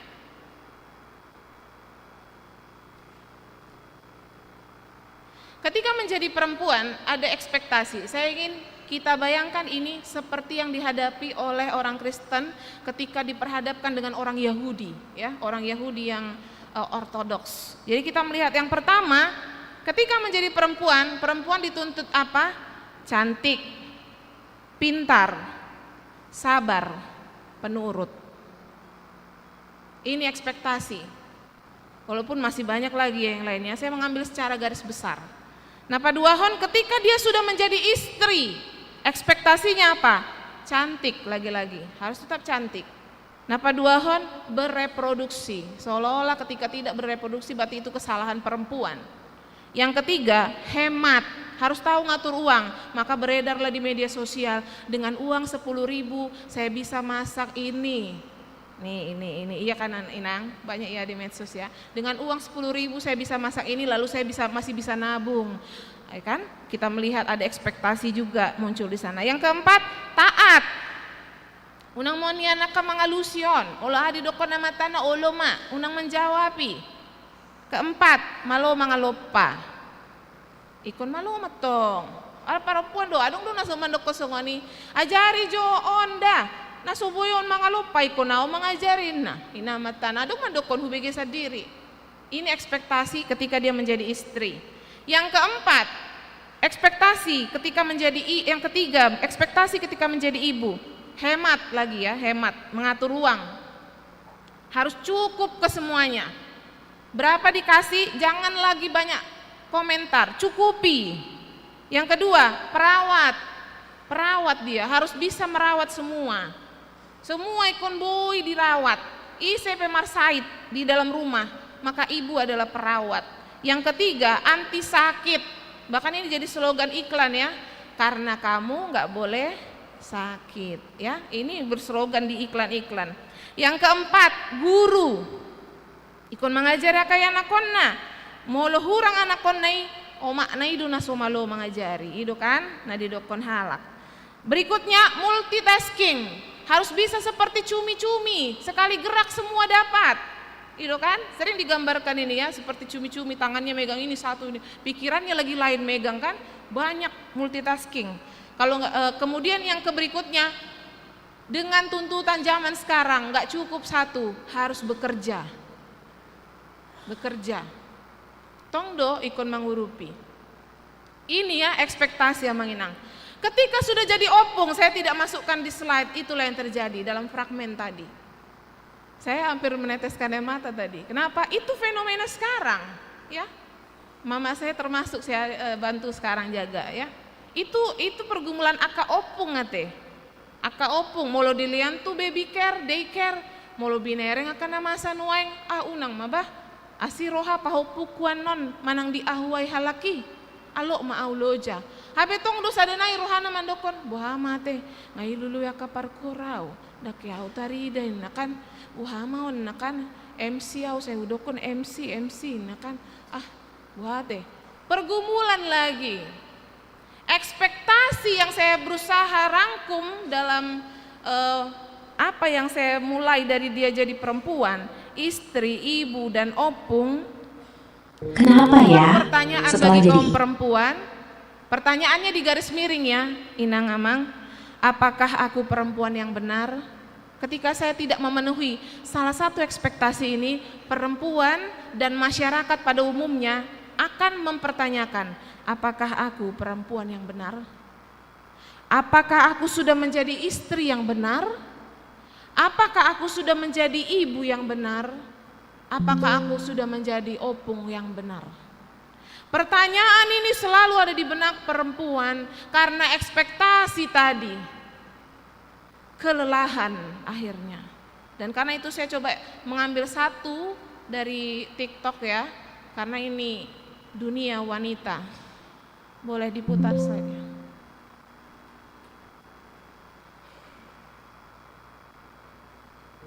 Ketika menjadi perempuan, ada ekspektasi. Saya ingin kita bayangkan ini seperti yang dihadapi oleh orang Kristen ketika diperhadapkan dengan orang Yahudi, ya, orang Yahudi yang, eh, ortodoks. Jadi kita melihat yang pertama, ketika menjadi perempuan, perempuan dituntut apa? Cantik, pintar, sabar, penurut. Ini ekspektasi. Walaupun masih banyak lagi yang lainnya, saya mengambil secara garis besar. Na paduahon, ketika dia sudah menjadi istri, ekspektasinya apa? Cantik lagi-lagi, harus tetap cantik. Na paduahon, bereproduksi. Seolah-olah ketika tidak bereproduksi berarti itu kesalahan perempuan. Yang ketiga, hemat. Harus tahu ngatur uang. Maka beredarlah di media sosial, dengan uang sepuluh ribu saya bisa masak ini. Nih, ini, ini. Iya kan, Inang? Banyak ya di medsos ya. Dengan uang sepuluh ribu saya bisa masak ini, lalu saya bisa, masih bisa nabung. Ya kan? Kita melihat ada ekspektasi juga muncul di sana. Yang keempat, taat. Unang monian angka mangalusi on, olo aha didokkon amatana, olo ma, unang manjawab i. Keempat, malo mangalompa. Ingkon malo ma tong. Ala parompuan do, adong do na so mandokkon songon i. Ajari jo on da, na so boi on mangalompa, ingkon au mangajari, ninna. Ninna amatana, adong mandokkon, hubege sandiri. Ini ekspektasi ketika dia menjadi istri. Yang keempat, ekspektasi ketika menjadi i-, yang ketiga, ekspektasi ketika menjadi ibu. Hemat lagi ya, hemat, mengatur uang. Harus cukup ke semuanya. Berapa dikasih, jangan lagi banyak komentar, cukupi. Yang kedua, perawat. Perawat dia, harus bisa merawat semua. Semua ingkon boi dirawat. Ise pe marsahit di dalam rumah, maka ibu adalah perawat. Yang ketiga, anti sakit. Bahkan ini jadi slogan iklan ya. Karena kamu nggak boleh sakit ya. Ini berslogan di iklan-iklan. Yang keempat, guru. Ingkon mangajari angka ianakhonna. Molo hurang anakhonna i, omakna i do na so malo mangajari. I do kan, na didokkon halak. Berikutnya, multitasking. Harus bisa seperti cumi-cumi, sekali gerak semua dapat. I do kan, sering digambarkan ini ya, seperti cumi-cumi, tangannya megang ini satu ini, pikirannya lagi lain megang kan, banyak multitasking. Kalau nggak, eh, kemudian yang keberikutnya, dengan tuntutan zaman sekarang, nggak cukup satu, harus bekerja. Bekerja. Tong do ingkon mangurupi. Ini ya, ekspektasi, Amang Inang. Ketika sudah jadi opung, saya tidak masukkan di slide, itulah yang terjadi dalam fragmen tadi. Saya hampir meneteskan air mata tadi. Kenapa? Itu fenomena sekarang, ya. Mama saya termasuk saya, eh, bantu sekarang jaga, ya. Itu, itu pergumulan angka opung ate. Angka opung, molo dilean tu baby care, day care, molo binereng angka na masa nuaeng, ah, unang ma bah. Asi roha pahompungku annon manang diahuai halak i. Alok ma au loja. Hape tong do sada nai rohana mandokkon, boha ma ate, nga i lului angka parkour au, ndang ke au tarida inna kan, boha ma on na kan, M C au, sai hudokkon M C, M C inna kan. Ah, boha ate. Pergumulan lagi. Ekspektasi yang saya berusaha rangkum dalam, eh, apa yang saya mulai dari dia jadi perempuan, istri, ibu, dan opung. Kenapa ya? Pertanyaan bagi kaum perempuan. Pertanyaannya di garis miring ya, Inang Amang. Apakah aku perempuan yang benar? Ketika saya tidak memenuhi salah satu ekspektasi ini, perempuan dan masyarakat pada umumnya akan mempertanyakan, "Apakah aku perempuan yang benar? Apakah aku sudah menjadi istri yang benar? Apakah aku sudah menjadi ibu yang benar? Apakah aku sudah menjadi opung yang benar?" Pertanyaan ini selalu ada di benak perempuan karena ekspektasi tadi. Kelelahan akhirnya. Dan karena itu saya coba mengambil satu dari TikTok ya, karena ini dunia wanita. Boleh diputar saja.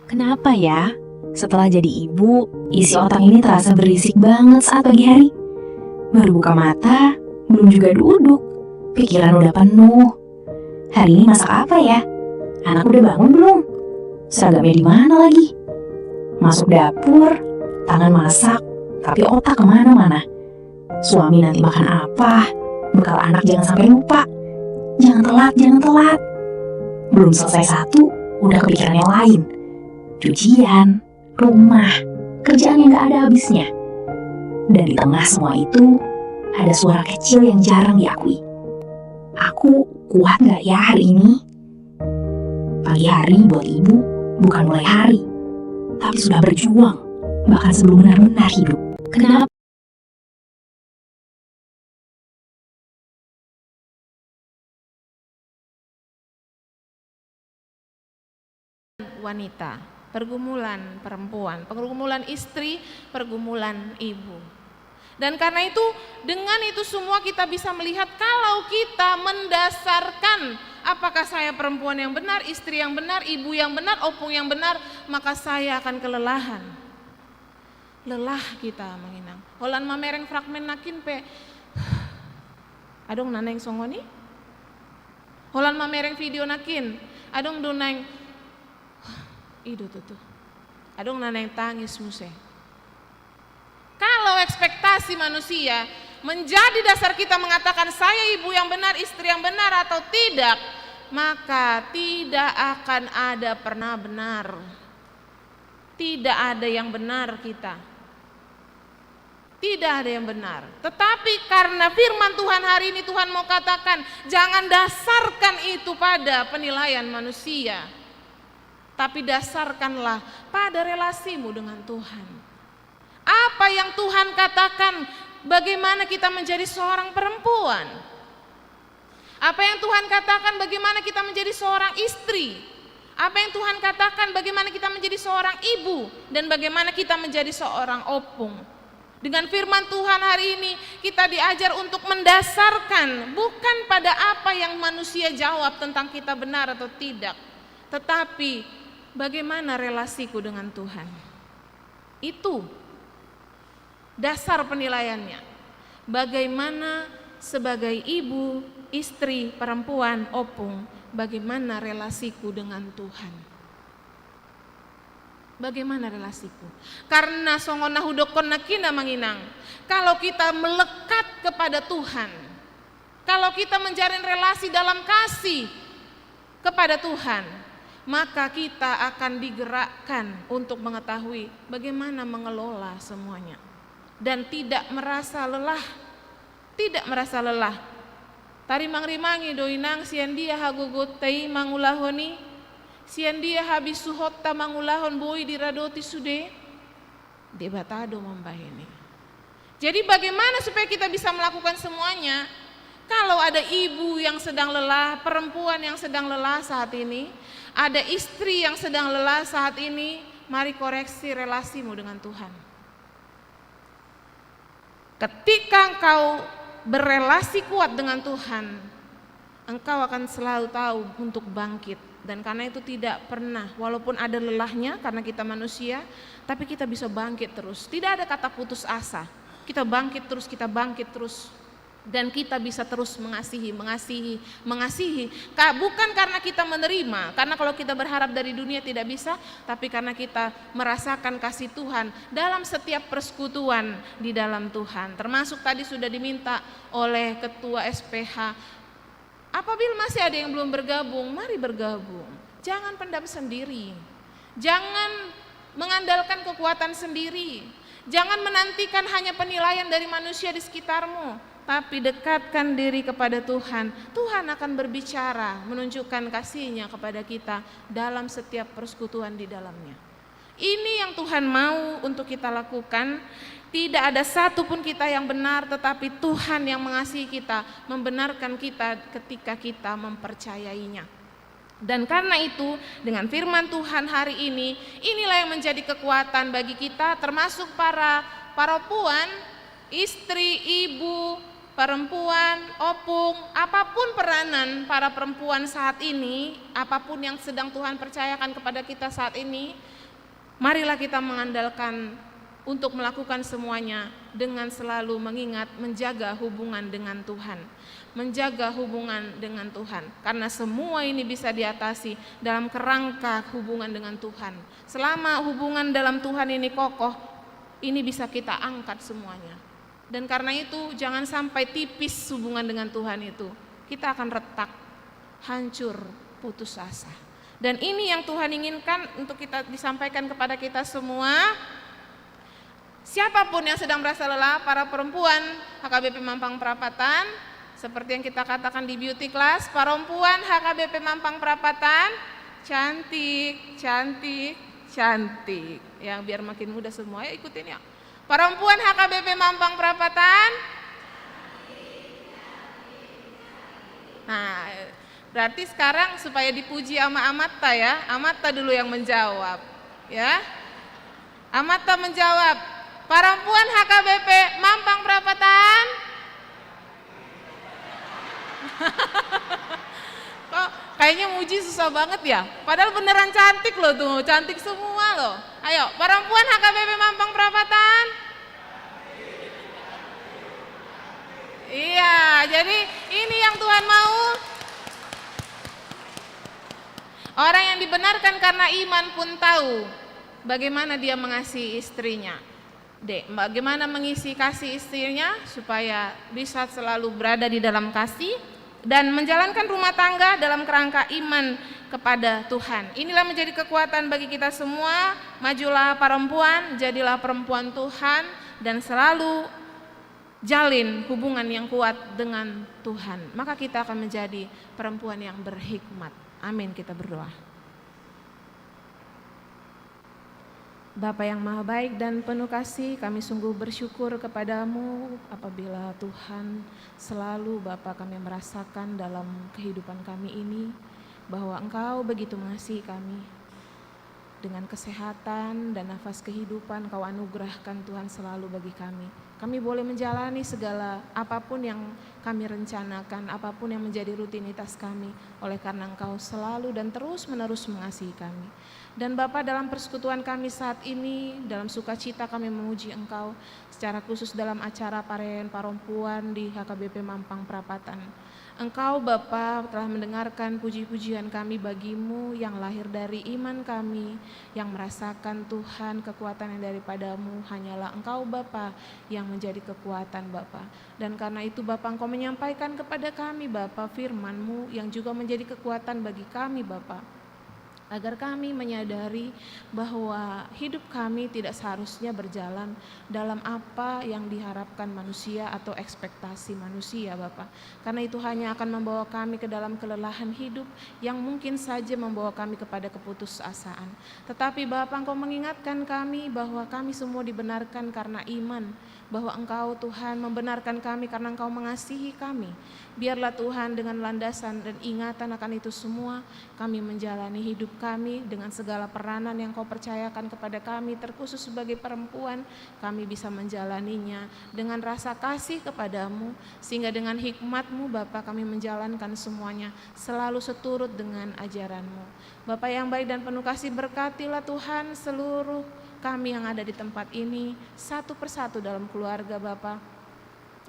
Kenapa ya? Setelah jadi ibu, isi otak ini terasa berisik banget saat pagi hari. Baru buka mata, belum juga duduk, pikiran udah penuh. Hari ini masak apa ya? Anak udah bangun belum? Seragamnya di mana lagi? Masuk dapur, tangan masak, tapi otak kemana-mana. Suami nanti makan apa? Bekal anak jangan sampai lupa. Jangan telat, jangan telat. Belum selesai satu, udah kepikiran yang lain. Cucian, rumah, kerjaan yang gak ada habisnya. Dan di tengah semua itu, ada suara kecil yang jarang diakui. Aku kuat gak ya hari ini? Pagi hari buat ibu bukan mulai hari, tapi sudah berjuang, bahkan sebelum benar-benar hidup. Kenapa? Wanita, pergumulan perempuan, pergumulan istri, pergumulan ibu. Dan karena itu, dengan itu semua kita bisa melihat kalau kita mendasarkan apakah saya perempuan yang benar, istri yang benar, ibu yang benar, opung yang benar, maka saya akan kelelahan. Lelah kita, Amang Inang. Holan mamereng fragmen nangkin pe, adong na naeng songon i? Holan mamereng video nangkin, adong do naeng, i do tutu. Adong na naeng tangis muse. Kalau ekspektasi manusia menjadi dasar kita mengatakan saya ibu yang benar, istri yang benar atau tidak, maka tidak akan ada pernah benar. Tidak ada yang benar kita. Tidak ada yang benar. Tetapi karena firman Tuhan hari ini, Tuhan mau katakan, jangan dasarkan itu pada penilaian manusia, tapi dasarkanlah pada relasimu dengan Tuhan. Apa yang Tuhan katakan, bagaimana kita menjadi seorang perempuan? Apa yang Tuhan katakan, bagaimana kita menjadi seorang istri? Apa yang Tuhan katakan, bagaimana kita menjadi seorang ibu? Dan bagaimana kita menjadi seorang opung? Dengan firman Tuhan hari ini, kita diajar untuk mendasarkan bukan pada apa yang manusia jawab tentang kita benar atau tidak, tetapi Bagaimana relasiku dengan Tuhan? Itu dasar penilaiannya. Bagaimana sebagai ibu, istri, perempuan, opung, bagaimana relasiku dengan Tuhan? Bagaimana relasiku? Karena songon na hudokkon nangkin, Amang Inang, kalau kita melekat kepada Tuhan, kalau kita menjalin relasi dalam kasih kepada Tuhan, maka kita akan digerakkan untuk mengetahui bagaimana mengelola semuanya dan tidak merasa lelah. Tidak merasa lelah. Tarimangrimangi do, Inang, sian dia hagogotta i mangulahon i, sian dia habisuhonta mangulahon, boi diradoti sude. Debata do mambahen i. Jadi, bagaimana supaya kita bisa melakukan semuanya? Kalau ada ibu yang sedang lelah, perempuan yang sedang lelah saat ini, ada istri yang sedang lelah saat ini, mari koreksi relasimu dengan Tuhan. Ketika engkau berrelasi kuat dengan Tuhan, engkau akan selalu tahu untuk bangkit. Dan karena itu tidak pernah, walaupun ada lelahnya karena kita manusia, tapi kita bisa bangkit terus. Tidak ada kata putus asa. Kita bangkit terus, kita bangkit terus. Dan kita bisa terus mengasihi, mengasihi, mengasihi. Ka-, bukan karena kita menerima, karena kalau kita berharap dari dunia tidak bisa, tapi karena kita merasakan kasih Tuhan dalam setiap persekutuan di dalam Tuhan. Termasuk tadi sudah diminta oleh Ketua S P H, apabila masih ada yang belum bergabung, mari bergabung. Jangan pendam sendiri. Jangan mengandalkan kekuatan sendiri. Jangan menantikan hanya penilaian dari manusia di sekitarmu, tapi dekatkan diri kepada Tuhan. Tuhan akan berbicara, menunjukkan kasih-Nya kepada kita dalam setiap persekutuan di dalamnya. Ini yang Tuhan mau untuk kita lakukan. Tidak ada satu pun kita yang benar, tetapi Tuhan yang mengasihi kita, membenarkan kita ketika kita mempercayainya. Dan karena itu, dengan firman Tuhan hari ini, inilah yang menjadi kekuatan bagi kita, termasuk para perempuan, istri, ibu, perempuan, opung, apapun peranan para perempuan saat ini, apapun yang sedang Tuhan percayakan kepada kita saat ini, marilah kita mengandalkan untuk melakukan semuanya dengan selalu mengingat, menjaga hubungan dengan Tuhan. Menjaga hubungan dengan Tuhan. Karena semua ini bisa diatasi dalam kerangka hubungan dengan Tuhan. Selama hubungan dalam Tuhan ini kokoh, ini bisa kita angkat semuanya. Dan karena itu, jangan sampai tipis hubungan dengan Tuhan itu. Kita akan retak, hancur, putus asa. Dan ini yang Tuhan inginkan untuk kita, disampaikan kepada kita semua. Siapapun yang sedang merasa lelah, para perempuan H K B P Mampang Perapatan, seperti yang kita katakan di beauty class, perempuan H K B P Mampang Perapatan, cantik, cantik, cantik. Ya, biar makin muda semua, ya, ikutin, ya. Perempuan H K B P Mampang Perapatan. Nah, berarti sekarang supaya dipuji ama-amanta, ya, amanta dulu yang menjawab, ya. Amanta menjawab, perempuan H K B P Mampang Perapatan. Kok kayaknya muji susah banget, ya? Padahal beneran cantik loh tuh, cantik semua loh. Ayo, perempuan H K B P Mampang Perapatan. Iya, jadi ini yang Tuhan mau. Orang yang dibenarkan karena iman pun tahu bagaimana dia mengasihi istrinya. D, bagaimana mengisi kasih istrinya supaya bisa selalu berada di dalam kasih dan menjalankan rumah tangga dalam kerangka iman kepada Tuhan. Inilah menjadi kekuatan bagi kita semua. Majulah perempuan, jadilah perempuan Tuhan, dan selalu jalin hubungan yang kuat dengan Tuhan. Maka kita akan menjadi perempuan yang berhikmat. Amin, kita berdoa. Bapa yang maha baik dan penuh kasih, kami sungguh bersyukur kepada-Mu apabila Tuhan selalu, Bapa, kami merasakan dalam kehidupan kami ini bahwa Engkau begitu mengasihi kami. Dengan kesehatan dan nafas kehidupan Kau anugerahkan, Tuhan, selalu bagi kami. Kami boleh menjalani segala apapun yang kami rencanakan, apapun yang menjadi rutinitas kami, oleh karena Engkau selalu dan terus-menerus mengasihi kami. Dan Bapa, dalam persekutuan kami saat ini, dalam sukacita kami memuji Engkau, secara khusus dalam acara Parayaan Parompuan di H K B P Mampang Prapatan. Engkau, Bapa, telah mendengarkan puji-pujian kami bagi-Mu yang lahir dari iman kami, yang merasakan, Tuhan, kekuatan yang daripada-Mu. Hanyalah Engkau, Bapa, yang menjadi kekuatan, Bapa. Dan karena itu, Bapa, Engkau menyampaikan kepada kami, Bapa, firman-Mu yang juga menjadi kekuatan bagi kami, Bapa, agar kami menyadari bahwa hidup kami tidak seharusnya berjalan dalam apa yang diharapkan manusia atau ekspektasi manusia, Bapa. Karena itu hanya akan membawa kami ke dalam kelelahan hidup yang mungkin saja membawa kami kepada keputusasaan. Tetapi, Bapa, Engkau mengingatkan kami bahwa kami semua dibenarkan karena iman, bahwa Engkau, Tuhan, membenarkan kami karena Engkau mengasihi kami. Biarlah, Tuhan, dengan landasan dan ingatan akan itu semua, kami menjalani hidup kami dengan segala peranan yang Kau percayakan kepada kami, terkhusus sebagai perempuan, kami bisa menjalaninya dengan rasa kasih kepada-Mu, sehingga dengan hikmat-Mu, Bapa, kami menjalankan semuanya selalu seturut dengan ajaran-Mu. Bapa yang baik dan penuh kasih, berkatilah, Tuhan, seluruh kami yang ada di tempat ini, satu persatu dalam keluarga, Bapa.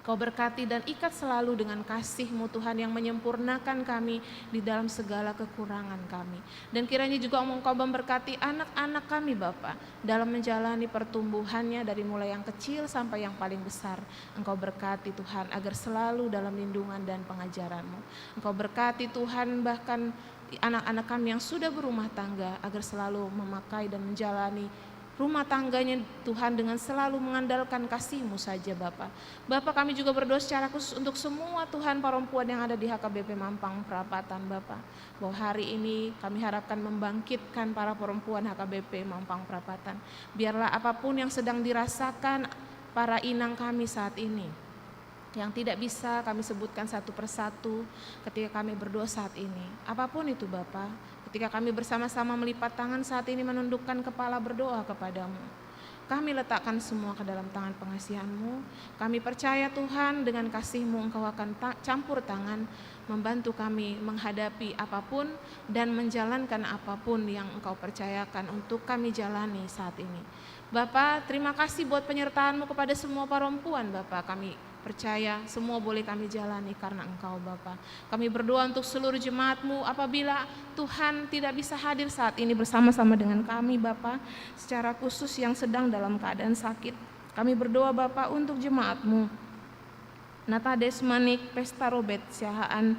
Kau berkati dan ikat selalu dengan kasih-Mu, Tuhan, yang menyempurnakan kami di dalam segala kekurangan kami. Dan kiranya juga Engkau memberkati anak-anak kami, Bapa, dalam menjalani pertumbuhannya dari mulai yang kecil sampai yang paling besar. Engkau berkati, Tuhan, agar selalu dalam lindungan dan pengajaran-Mu. Engkau berkati, Tuhan, bahkan anak-anak kami yang sudah berumah tangga, agar selalu memakai dan menjalani rumah tangganya, Tuhan, dengan selalu mengandalkan kasih-Mu saja, Bapa. Bapa, kami juga berdoa secara khusus untuk semua, Tuhan, perempuan yang ada di H K B P Mampang Prapatan, Bapa. Bahwa hari ini kami harapkan membangkitkan para perempuan H K B P Mampang Prapatan. Biarlah apapun yang sedang dirasakan para inang kami saat ini, yang tidak bisa kami sebutkan satu persatu ketika kami berdoa saat ini. Apapun itu, Bapa, ketika kami bersama-sama melipat tangan saat ini, menundukkan kepala, berdoa kepada-Mu, kami letakkan semua ke dalam tangan pengasihan-Mu. Kami percaya, Tuhan, dengan kasih-Mu Engkau akan ta-, campur tangan, membantu kami menghadapi apapun dan menjalankan apapun yang Engkau percayakan untuk kami jalani saat ini. Bapa, terima kasih buat penyertaan-Mu kepada semua perempuan, Bapa. Kami percaya semua boleh kami jalani karena Engkau, Bapa. Kami berdoa untuk seluruh jemaat-Mu, apabila Tuhan tidak bisa hadir saat ini bersama-sama dengan kami, Bapa, secara khusus yang sedang dalam keadaan sakit. Kami berdoa, Bapa, untuk jemaat-Mu. Natades Manik, Pesta Robet, Siahaan,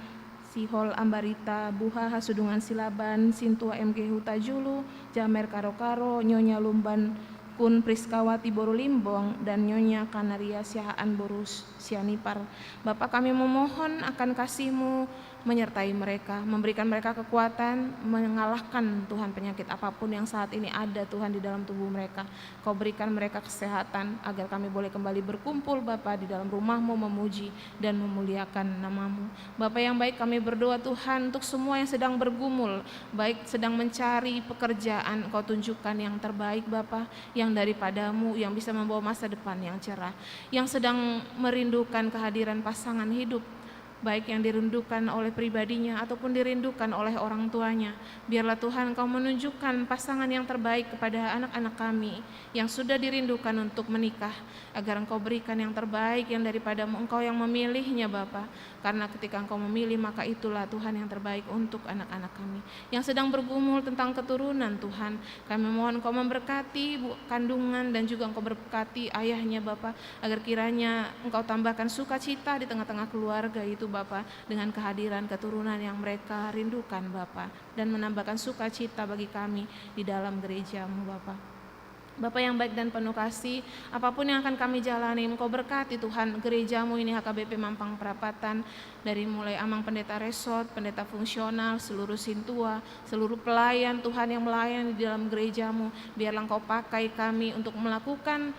Sihol Ambarita, Buha Hasudungan Silaban, Sintua M G Hutajulu, Jamer Karokaro, Nyonya Lumban Kun Priskawati boru Limbong, dan Nyonya Kanaria Siahaan boru Sianipar. Bapa, kami memohon akan kasih-Mu menyertai mereka, memberikan mereka kekuatan mengalahkan, Tuhan, penyakit apapun yang saat ini ada, Tuhan, di dalam tubuh mereka. Kau berikan mereka kesehatan, agar kami boleh kembali berkumpul, Bapa, di dalam rumah-Mu, memuji dan memuliakan nama-Mu. Bapa yang baik, kami berdoa, Tuhan, untuk semua yang sedang bergumul, baik sedang mencari pekerjaan, Engkau tunjukkan yang terbaik, Bapa, yang daripada-Mu, yang bisa membawa masa depan yang cerah. Yang sedang merindukan kehadiran pasangan hidup, baik yang dirindukan oleh pribadinya ataupun dirindukan oleh orang tuanya. Biarlah, Tuhan, Engkau menunjukkan pasangan yang terbaik kepada anak-anak kami yang sudah dirindukan untuk menikah, agar Engkau berikan yang terbaik, yang daripada-Mu, Engkau yang memilihnya, Bapa. Karena ketika Engkau memilih, maka itulah, Tuhan, yang terbaik untuk anak-anak kami yang sedang bergumul tentang keturunan, Tuhan. Kami mohon Engkau memberkati bu-, kandungan, dan juga Engkau berkati ayahnya, Bapa, agar kiranya Engkau tambahkan sukacita di tengah-tengah keluarga itu, Bapa, dengan kehadiran keturunan yang mereka rindukan, Bapa, dan menambahkan sukacita bagi kami di dalam gereja-Mu, Bapa. Bapa yang baik dan penuh kasih, apapun yang akan kami jalani, Engkau berkati, Tuhan, gereja-Mu ini, H K B P Mampang Prapatan, dari mulai Amang Pendeta Resort, Pendeta Fungsional, seluruh sintua, seluruh pelayan, Tuhan, yang melayani di dalam gereja-Mu. Biarlah Engkau pakai kami untuk melakukan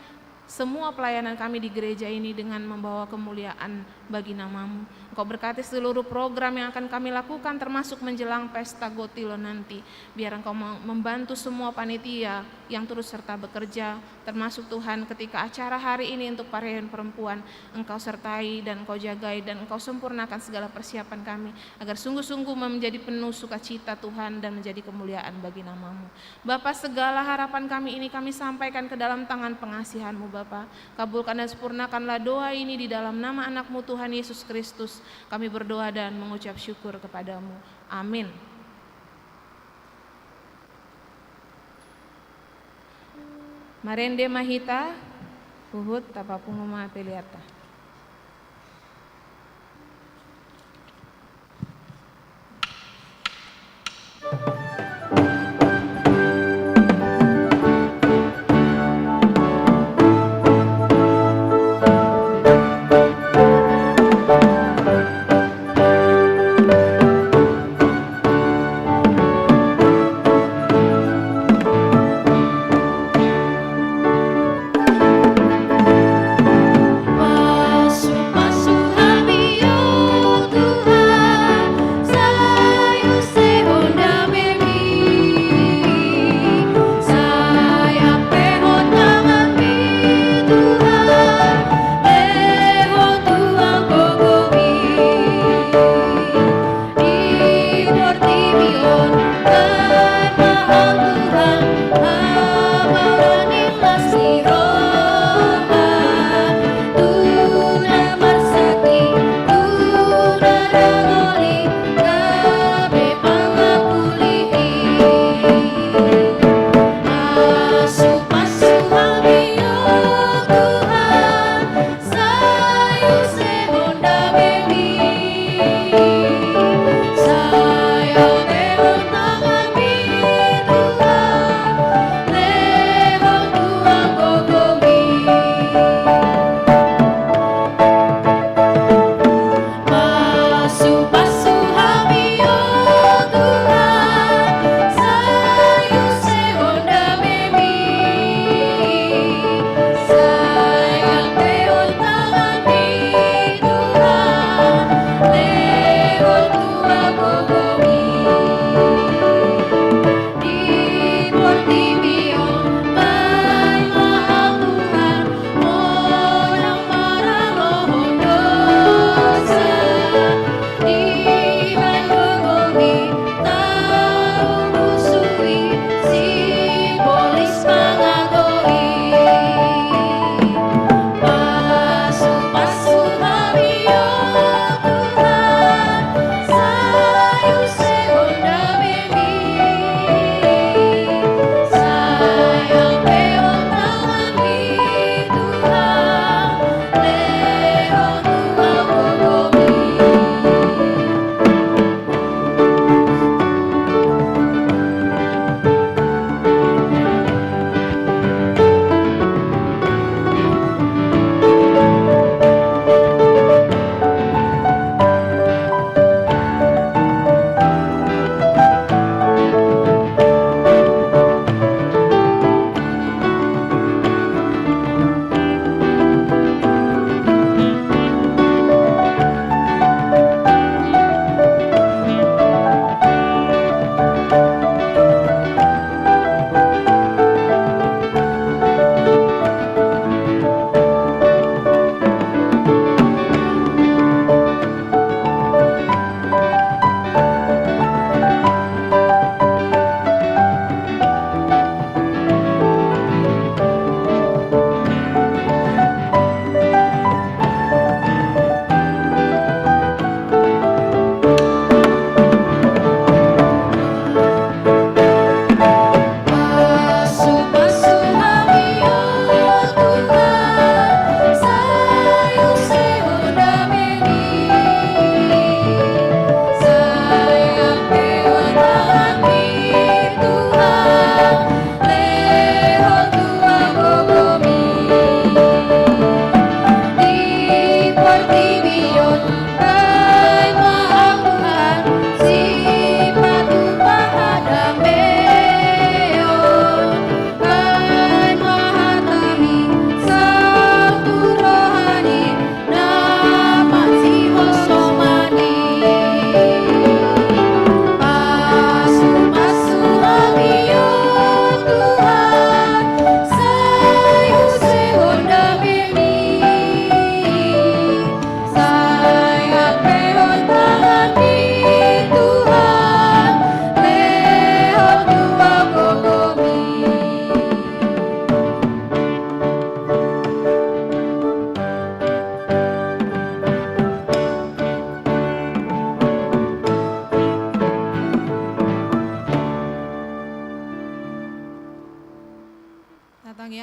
semua pelayanan kami di gereja ini dengan membawa kemuliaan bagi nama-Mu. Engkau berkati seluruh program yang akan kami lakukan, termasuk menjelang pesta Gotilo nanti. Biar Engkau mem-, membantu semua panitia yang turut serta bekerja, termasuk Tuhan ketika acara hari ini untuk parian perempuan, Engkau sertai dan Engkau jagai dan Engkau sempurnakan segala persiapan kami, agar sungguh-sungguh menjadi penuh sukacita Tuhan dan menjadi kemuliaan bagi nama-Mu. Bapa, segala harapan kami ini kami sampaikan ke dalam tangan pengasihan-Mu, Bapa. Kabulkan dan sempurnakanlah doa ini di dalam nama Anak-Mu, Tuhan Yesus Kristus. Kami berdoa dan mengucap syukur kepada-Mu. Amin. Marende ma hita, huhut tapapungu ma peleanta.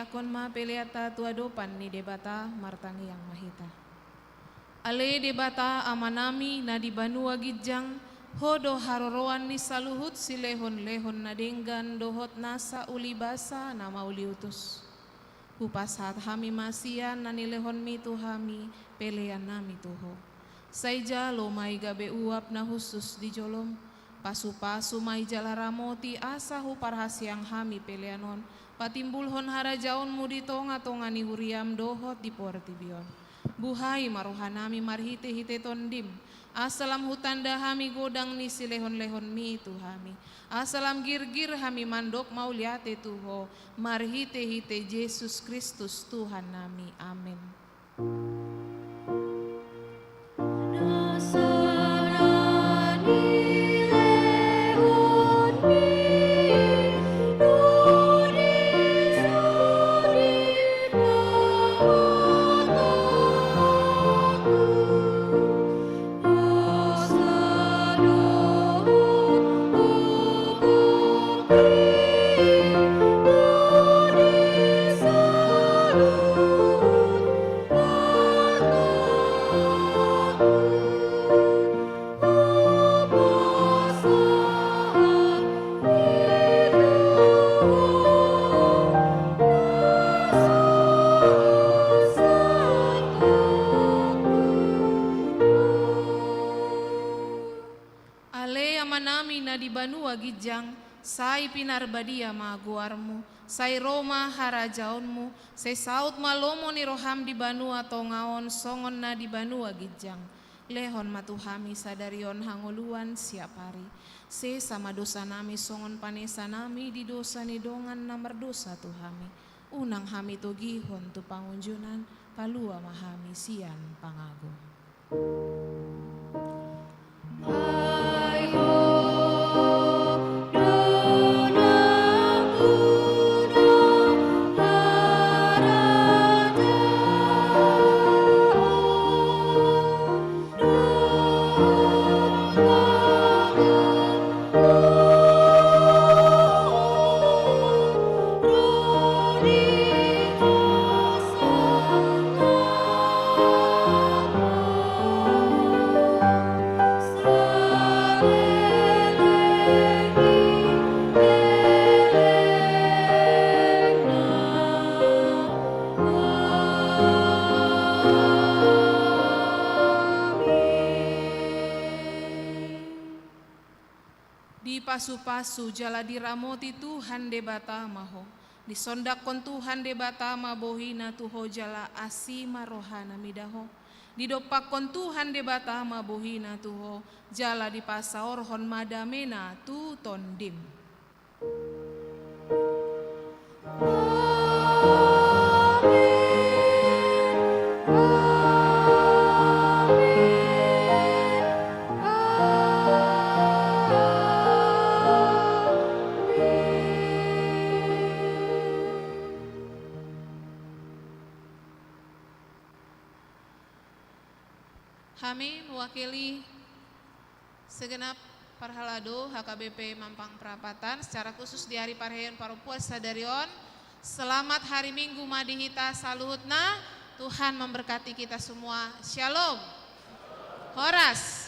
Angkon ma peleanta tu adopan ni Debata, martangiang ma hita. Ale Debata Amanami na di banua ginjang, Ho do haroroan ni saluhut silehonlehon na denggan dohot nasa ulibasa na mauliutus. Hupasahat hami ma sian na nilehonMi tu hami peleanNami tu Ho. Sai jalo ma i gabe uap na hushus di joloM. Pasupasu ma i jala ramoti asa huparhaseang hami pelean on patimbulhon harajaonMu di tongatonga ni huriaM dohot di portibi on. Buhai ma rohanami marhitehite TondiM, asa lam hutanda hami godang ni silehonlehonMi tu hami, asa lam girgir hami mandok mauliate tu Ho, marhitehite Jesus Kristus Tuhannami. Amen. Ale Amanami na di banua ginjang, sai pinarbadia ma goarMu, sai ro ma harajaonMu, sai saut ma lomo ni rohaM di banua tonga on songon na di banua ginjang. Lehon ma tu hami sadari on hangoluan siapari. Sesa ma dosanami songon panesanami di dosa ni dongan na mardosa tu hami. Unang hami togihon tu pangunjunan, palua ma hami sian pangago. Dipasupasu jala diramoti Tuhan Debata ma ho. Disondangkon Tuhan Debata ma bohiNa tu ho jala asi ma rohaNa mida ho. Didompakkon Tuhan Debata ma bohiNa tu ho jala dipasaorhon ma dameNa tu tondim. Hami mewakili segenap parhalado H K B P Mampang Prapatan, secara khusus di ari parhayaan parompuan sadari on. Selamat hari Minggu ma di hita saluhutna. Tuhan memberkati kita semua. Shalom. Horas.